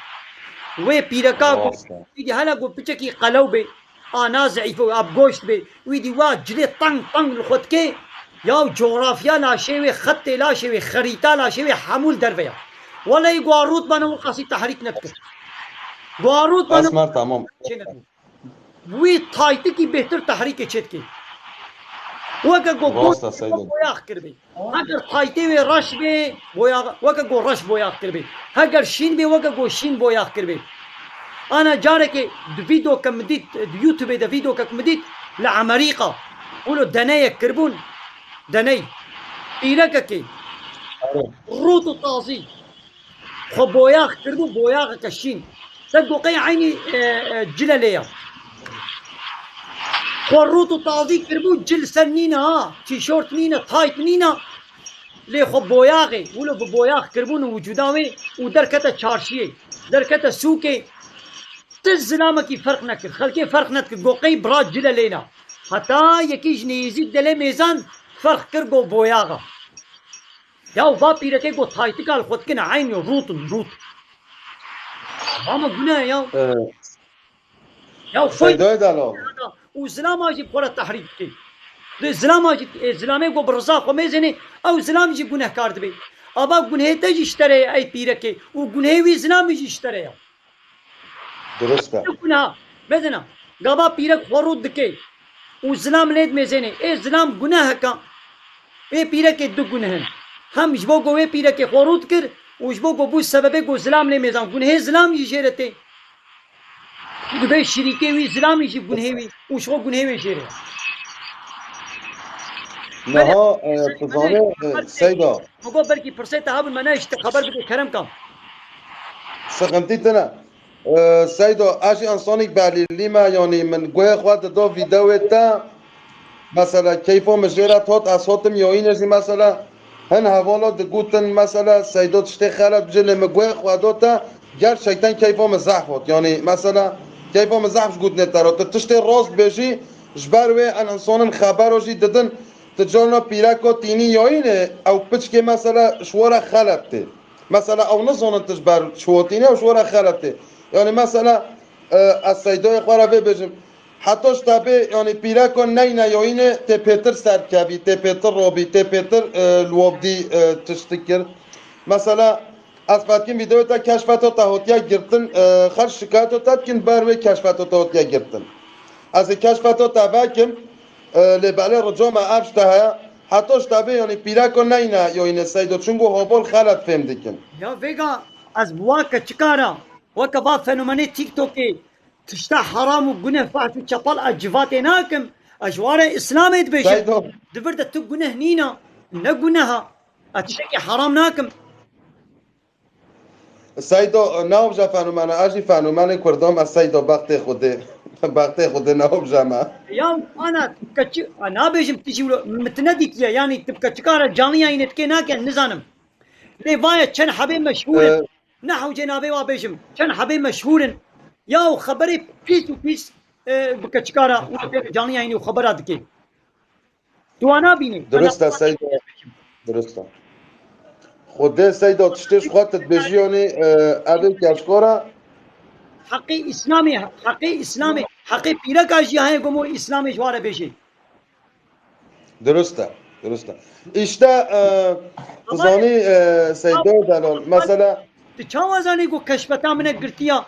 Wê pîreka go, Rast e. Îdî hele go piçekî qelew bê, a na zeîf û a bi goşt bê, wî dî wa cilê teng teng li xwe dikê, ya coxrafiya laşê wê, xetê laşê wê, xerîta laşê wê hemû li derve ya. Welehî go a rût bane, wî qasî tehrîk nedikir. Go a rût bane, Esmer, tamam. Çê nedikir. Wî taytikî bêhtir tehrîkê çêdikê. Weke ku Rast e, goştê Seydo. Boyax kiribê. Heger taytê wê reş bê, boyax, weke ku reş boyax kiribê. Heger şîn bê, weke ku şîn boyax kiribê. Ana carekê di vîdeoke min dît, di YouTubeê de vîdeokek min dît, li Emerîka. Wilo deneyek kiribûn, deney. Pîrekekê. Rût û tazî. Xwe boyax kiribû, boyaxeke şîn. Te goqey eynî, e, e, cile lê ya. Xwe rût û tazî kiribû, cil ser nîne ha. Tîşort nîne, tayt nîne. Lê xwe boyaxê, wilo bi boyax kiribûn û wicûda wê û derkete çarşiyê. Derkete sûkê. Ti zilamekî ferq nekir. Xelkê ferq nedikir. Goqey bira cile lêna. Heta yekî ji nêzîk delê mêzan ferq kir, go boyaxa. Ya va pîrekê got taytika li xwe dikin, eynî rût in, rût. Ama gune ya. Ee, Ya xwe Seydoyê Dalo. Û zilama jî bi xwe re tehrîk dike. Di zilama jî, e, zilamê got bi riza xwe mêzênê, ew zilam jî gunehkar dibe. Ava gunehê te jî ji te re ye ey pîrekê û gunehê wî zilamî jî ji te re ye. Dirust e. Guneha. Mezina. Gava pîrek xwe rût dike û zilam lê dimêzêne. Ê zilam guneheka. Ê pîrekê du guneh in. Hem ji bo ku wê pîrekê xwe rût kir û ji bo ku bû sebebê ku zilam lê mêzan. Gunehê zilam jî jê re tê. Û dibe şirîkê wî zilamî jî gunehê wî û ji xwe gunehê wê jê re. Niha, e, tu zanî, e, Seyda. Min got belkî pirsê te hebin, me nehişte xeber bide, kerem ka. Sıkıntı tine. Ee, Seydo, ez jî insanek belirlî me, yanî min guhê xwe dido vîdeoyê te. Mesela keyfo min jê re hat, ez hatim yayînê jî mesela hin hevala digotin mesela Seydo tiştê xelet bije, lê min guhê xwe do te, gerçekten keyfo min zehf hat. Yanî mesela keyfo min zehf ji gotinê te re. Tu tiştê rast bêjî, ji ber wê en insanin xebero jî didin, tu carna pîreko tînî yayînê, ew piçkê mesela ji we re xelet tê. Mesela ew nizanin tu ji ber çi hatîne û ji we re xelet tê. Yanî mesela, e, ez Seydoyê xwe re vê bêjim. Heta ji te bê, yanî pîreko neyne yayînê tê pêtir serkevî, tê pêtir robî, tê pêtir, e, li we bidî, e, tiştik kir. Mesela ez fetkim vîdeoyê te keşfeto te hatiye girtin, e, xer şikayeto te dikin ber wê keşfeto te hatiye girtin. Ez ê keşfeto te vekim, e, lê belê rica me ev ji te heye. Heta ji te bê, yanî pîreko neyne yayînê Seydo, çunku hobol xelet fêm dikin. Ya vêga ez bi wa keçika re, weke va fenomenê TikTokê, tişta heram û guneh, fahş û çepal ez civatê nakim. Ez ji wa re Îslamê dibêjim. Seydo. Di vir de tu guneh nîna, ne guneha. Ez tiştekî heram nakim. Seydo, nabêje fenomena, ez jî fenomenê Kurdan me Seydo, bextê Xwedê. Bextê Xwedê nabêje me. Ya ana, keçi, a, nabêjim tu jî wilo, min te nedîtiye, yanî tu bi keçika re canlı yayînê dikê nake, nizanim. Lê vaye çend hebê meşhûr in. Ee, Ne hewce nabê wa bêjim, çend hebê meşhûr in. Ya û xeberê pîs û pîs, e, bi keçika re û canlı yayînê û xebera dikê. Tu wana bînî. Durust e Seydo. Durust e. Xwedê Seydo tiştê ji xwe tu dibêjî yanî, e, ev ê keşkora. Heqê Îslamê, heqê Îslamê, heqê pîreka jî heye ku mo Îslamê ji wa re bêjê. Durust e, durust e. Îşte, e, tu zanî, e, Seydo Delal, mesela. Tu çawa zanî ku keşfeta min e girtiya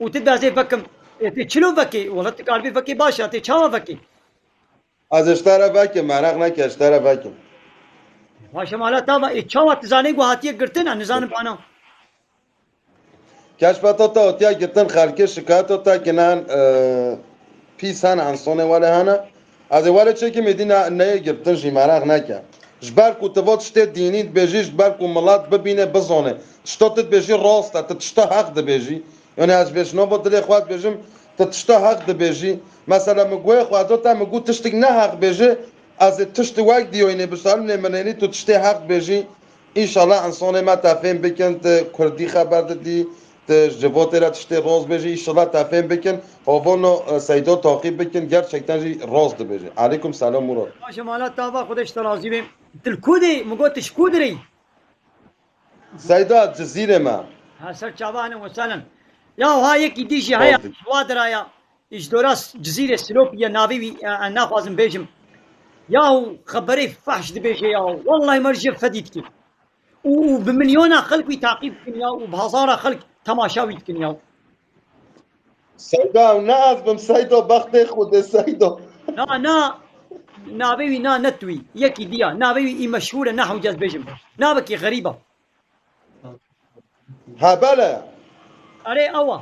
û tu dazê vekim, e, tu çilo vekê, wala tu karbê vekê baş e, tu çawa vekê? Ez ji te re vekim, meraq neke, ji te re vekim. Paşa mala tava, e, çawa tu zanî ku hatiye girtin, e, nizanim bana. Keşfeta te otiya girtin, xelkê şikayeta te kinan, e, pîs hene, ensonê wele hene. Ez ê wele çêkim êdî ne, neyê girtin jî, meraq neke. Ji ber ku tu va tiştê dînî dibêjî, ji ber ku milet bibîne, bizane. Tişta tu dibêjî rast e, tu tişta heq dibêjî. Yani ez ji vêşnava dilê xwe dibêjim, tu tişta heq dibêjî. Mesela min guhê xwe da te, min got tiştik ne heq bêje, ez ê tişti wek dîyoyînê bisalim lê min ênî tu tiştê heq dibêjî. Înşallah ensonê me te fêm bikin, tu kurdî xeber didî, tu ji civotê re tiştê roz bêjî, înşallah te fêm bikin. Hovano, e, Seydo taqîb bikin, gerçekten jî roz dibêje. Aleykum selam Murat. Baş e, mala tava, Xwedê ji te razî be. Tu li ku de yî? Min got tu ji ku dirê yî? Seyda, Cizîrê me. Ha, ser çava, ehlen we sehlen. Ya ha yekî dî jî heye, ji wa diraya. Ji dora Cizîrê Silopî ye, navê wî, e, e, naxwazim bêjim. Yahu xeberê fehş dibêje ya. Wellahî mer jê fedî dike. Û, û bi milyona xelk wî taqîb dikin ya. Û bi hezara xelk temaşa wî dikin ya. Seyda, ne ez bim Seydo, bextê Xwedê Seydo. Na, na, navê wî na ne tu yî. Yekî diya. Navê wî î meşhûr e, ne hewce ez bêjim. Navekî xerîb e. Hebele. Erê ew e.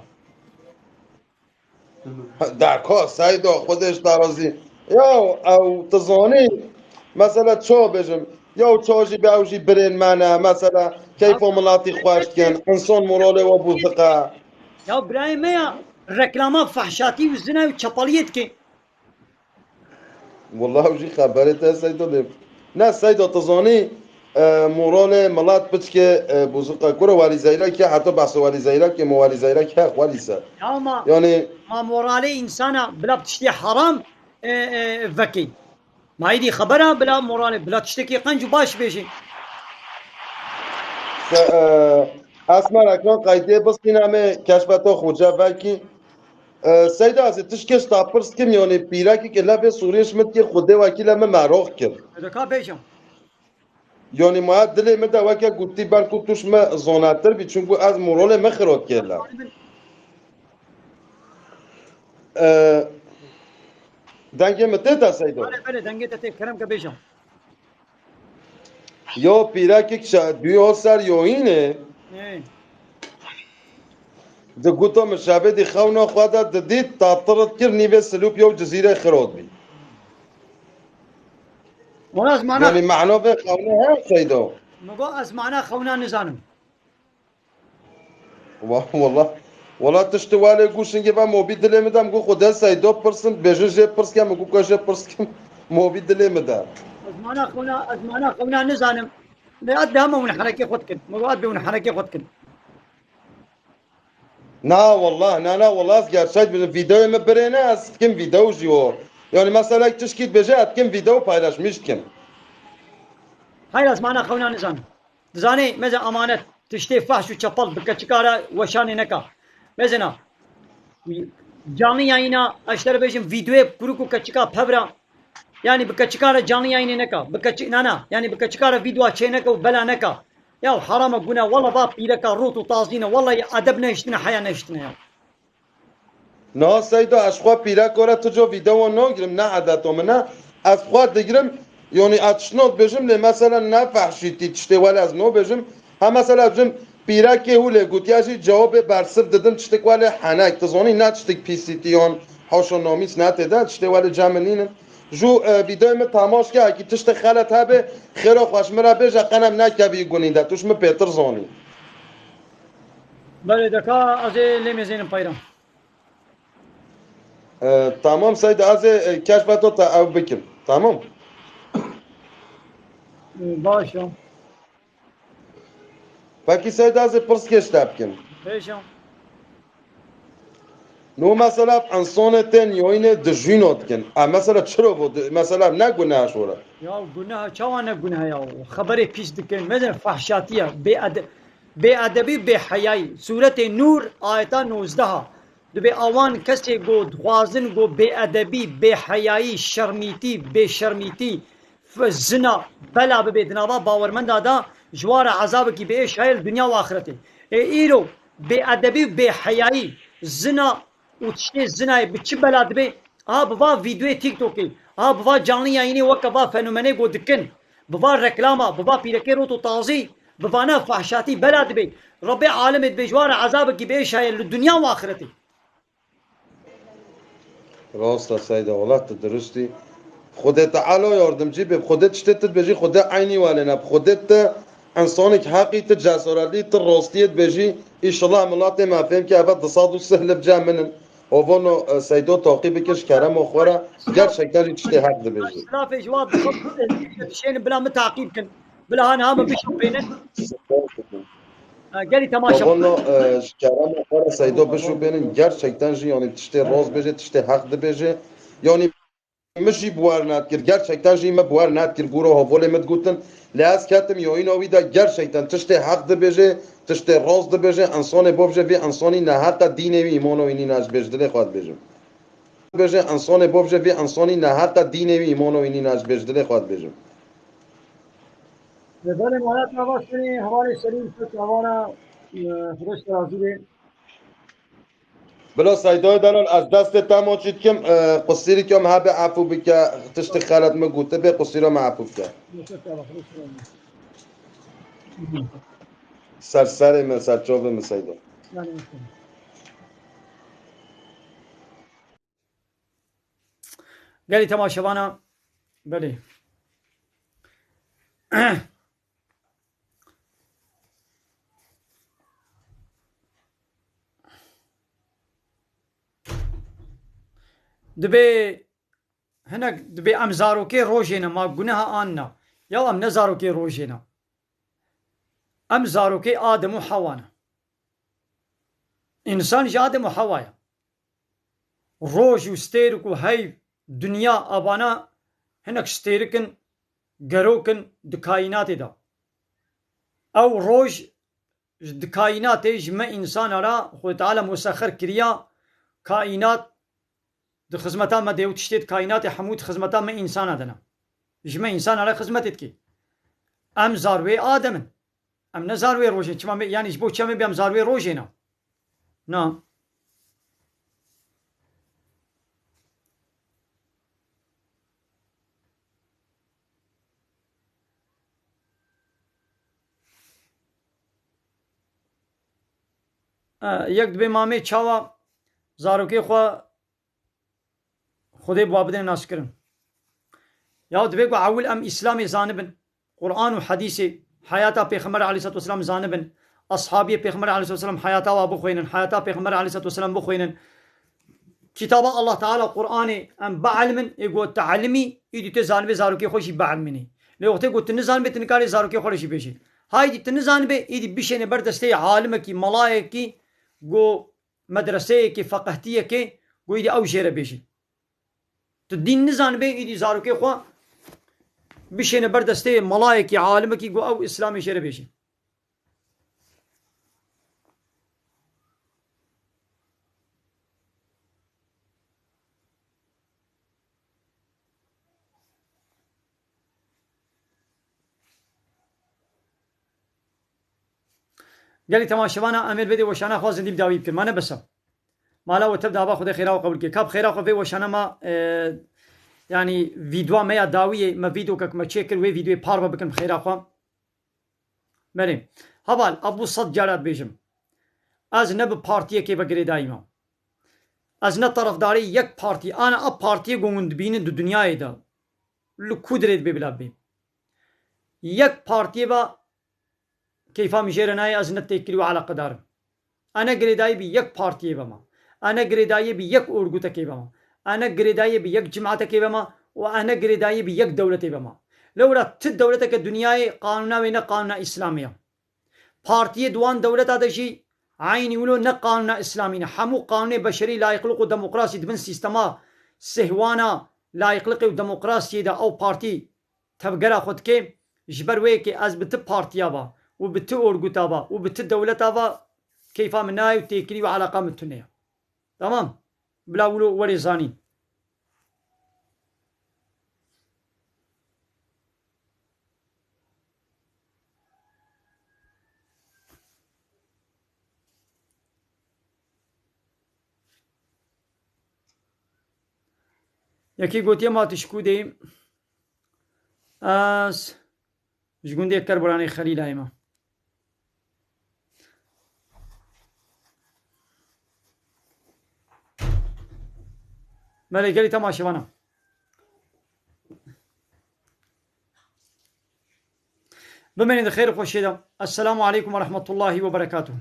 Dako, Seydo, Xwedê ji te razî. Ya, ew, tu zanî, mesela, çawa bêjim? Ya, çawa jî be, ew jî birên me ne, mesela, keyfa miletî xweş dikin, insan moralê we bûziqe. Ya, birayê me ya, reklama fehşatî û zina û çepaliyê dike. Wala ew jî xeberê te Seydo lê. Ne Seydo, tu zanî, e, moralê milet piçke, e, bûziqe kuro Welî Zeyrekê, heta behsa Welî Zeyrekê, mo Welî Zeyrek he xwelî ser. Ya ma, yanî ma moralê însana bila tiştê heram, e, e, vekê. Ma êdî xebera bila moralê, bila tiştekî qenc û baş bêjê. Se-, e, Esmer ekran kaydê bistîne me keşfeto xuce vekî. E, Seyda, ez ê tişkê ji te pirs kim, yanî pîrekek levê Sûriyê ji min dikir, Xwedê wekîl e, min meroq kir. Dika bêjim. Yanî maya dilê min de weke gotî, belkû tu ji min zonettir bî, çunku ez moralê min xirot kir le. E, dengê min tê te Seyda? Belê, belê, dengê te tê, kerem ke bêjim. Yo pîrekek şe-, duyo ser yoyînê. Ê. Di guto min şevê dî xewna xwe de didît, tatir dikir nîvê Silûpî û Cizîrê xirot bî. Wala ez mana Yanî mano vê xewna he Seydo? Min got ez mana xewna nizanim. Wa-, wala, wala tiştê walê gûşingê ve mobî dilê min de, min got Xwedê Seydo pirsin, bêjin jê pirs ke, min got ka jê pirs kim, mobî dilê min de. Ez mana xewna, ez mana xewna nizanim. Lê ez dema hûn herekê xwe dikin. Min got ez dê hûn herekê xwe dikin. Na wallah, na, na wallah, ez gerçek bêjim. Vîdeoyê min birêne, ez dikim vîdeo jî o. Yanî mesela tişkî dibêje, ez dikim vîdeo paylaşmîş dikim. Hayır, ez mana xewna nizanim. Dizanê, meze amanet, tiştê fahş û çepel bi keçika re weşanê neka. Mezena, canlı yayına, ez ji te re bêjim, vîdeoyê kurik û keçika pevra, yanî bi keçika re canlı yayınê neka. Bi keçi-, na, na, yanî bi keçika re vîdeoya çê neke û bela neka. Ya herama gune, wala va pîreka rût û tazîne, wala yê edeb nehiştine, heya nehiştine ya. Na Seyda, ez xwe pîreko re tu co vîdeo nagirim, ne edeto min e. Ez xwe digirim, yanî ez tiştno dibêjim, lê mesela ne fehşîtî tiştê wele ez nabêjim. Ha mesela bêjim pîrekê hûlê gotiya jî cewabê bersiv didim, tiştik wele henek. Tu zanî ne tiştik pîsîtî yan haşa namîs ne tê de, tiştê wele cem min nînin. Ju, e, vîdeoyê min temaş ke, ekî tiştek xelet hebe, xêro xweş min re bêje, qenem nekevî gunî de, tu ji min pêtir zanî. Belê, deka ez ê lê mêzênim peyra. E, tamam Seyda, ez ê, e, keşfa to te ew bikim. Tamam. Baş e. Pekî Seyda, ez ê pirsgê ji te bikim. Bêje. No mesela, insonê tên yoyne dijîno dikin. E, mesela çiro bo di-, mesela ne guneh şora? Ya guneh, çawa ne guneh ya? Xeberê pîs dikin. Mezin fahşatiye, bê ede-, bê edebî, bê heyayî. Sûretê Nûr, ayeta nozdeh. Dibê awan kesê go dixwazin go bê edebî, bê heyayî, şermîtî, bê şermîtî, f-, zina, bela bibe di nava bawermenda de, ji wan re ezabekî bi êş heye li dinya û axretê. Ê îro bê edebî û bê heyayî, zina û tiştê zinayê bi çi bela dibe? Aha bi va vîdeoyê TikTokê, aha bi va canlı yayınê weke va fenomenê go dikin, bi va reklama, bi va pîrekê rot û tazî, bi vana fahşatî bela dibe. Rebê alemê dibê ji wan re ezabekî bi êş heye li dinya û axretê. Rast e Seyda, wela tu dirust î. Xwedê Teala yardimcî be. Xwedê tiştê tu dibêjî, Xwedê eynî welê ne. Xwedê tu insanek heqî, tu cesaretlî, tu rastiyê dibêjî. Înşallah miletê me fêm ke eve du sed û sih li cem min in. Hovano, e, Seydo taqî bike ji kerema xwe re. Gerçekten jî tiştê heq dibêjî. Lafê ji wan dixwim, dişênin bila min taqî bikin. Bila han ha min bişopênin. Ha, gelî temaşe. Hovano, e, ji kerema xwe re Seydo bişopênin. Gerçekten jî, yanî tiştê rast bêje, tiştê heq dibêje. Yanî min jî bi wer nedikir. Gerçekten jî me bi wer nedikir. Gûro hevalê min digotin. Lê ez ketim yayîna wî de, gerçekten tiştê heq dibêje, tiştê rast dibêje, insanê bavêje vê insanî ne heta dînê wî, îmana wî nîne, ez ji bêj dilê xwe dibêjim. Bêje, insanê bavêje vê insanî ne heta dînê wî, îmana wî nîne, ez ji bêj dilê xwe dibêjim. Lê belê, mala te ava sênê hevalê Selîm, pek avana, e, Xwedê ji te razî bê. Bila Seydoyê delal, ez destê te maçî dikim, e, qusîrî ke me hebe efû bike, tiştê xelet min gotibê, qusîra me efû bike. Ser serê min, ser çavê min Seydo. Gelî temaşevana, belê. Dibê hinek dibê em zarokê rojê ne, ma guneha an na. Ya em ne zarokê rojê ne. Em zarokê Adem û Hewa ne. Însan ji Adem û Hewa ye. Roj û stêrik û heyv, dinya, avana hinek stêrik in, gerok in di kaînatê de. Ew roj di kaînatê ji me însana re Xwedê Teala musexer kiriya, kaînat di xizmeta me de, ew tiştê di kaînatê hemû di xizmeta me însana de ne. Ji me însana re xizmetê dike. Em zarwê Adem in. Em ne zarwê rojê. Çima me, yanî ji bo çi em ê bê em zarwê rojê ne? Na. E, yek dibê mamê çawa zarokê xwe Xwedê bi wa bidin naskirin. Ya divê ku ewil em Îslamê zanibin, Quran û Hedîsê, heyata Pêxember aleyhisselatu vesselam zanibin, ashabiyê Pêxember aleyhisselatu vesselam heyata wa bixwînin, heyata Pêxember aleyhisselatu vesselam bixwînin. Kitaba Allah Teala Quranê em bielmin, ê ku tu elimî, îdî tu zanibê zarokê xwe jî bielmînî. Lê wextê ku tu nizanibê, tu nikarê zarokê xwe re jî bêjî. Haydî tu nizanibê, îdî bişêne ber destê alimekî, melayekî, ku medreseyekê, feqehtiyekê, ku îdî ew jê re bêjî. Tu dîn nizanibê, îdî zarokê xwe bişêne ber destê melayekî, alimekî, ku ew Îslamê jê re bêjî. Gelî temaşevana, em ê li vê dê weşana xwe zindî bi dawî bikin. Ma ne bes e. Mala we tev de ava, Xwedê xêra we qebûl ke. Ka bi xêra xwe vê weşana ma, e, yanî vîdwa me ya dawiyê, me vîdokek me çêkir, wê vîdyoyê parve bikin bi xêra xwe. Belê. Heval, ez bo sed cara dibêjim. Ez ne bi partiyekê ve girêdayî me. Ez ne terefdarê yek partî, ana a partiyê ku hûn dibînin di dinyayê de, li ku dirê dibe bila bê. Yek partiyê ve keyfa min jê re nayê, ez ne têkilî û eleqedar im. E ne girêdayî bi yek partiyê bema. E ne girêdayî bi yek orgutekê bema. E ne girêdayî bi yek cematekê bema û e ne girêdayî bi yek dewletê bema. Lewra ti dewleteke dinyayê qanûna wê ne qanûna Îslamî ye. Partiyê di wan dewleta de jî eynî wilo ne qanûna Îslamî ne. Hemû qanûnê beşerî, layiqliq û demokrasî di bin sîstema sêhwana layiqliqê û demokrasiyê de ew partî tevgera xwe dike, ji ber wê yekê ez bi ti partiya va û bi ti orguta va û bi ti dewleta va keyfa min nayê û têkilî û eleqa min tune ye. Tamam. Bila wilo werê zanîn. Yekî gotiye ma tu ji ku dê? Ez ji gundê Kerburanê Xelîlayê me. Belê gelî temaşevana. Bimênin di xêr û xweşiyê de. Esselamu aleykum ve rahmetullahi ve berekatuhu.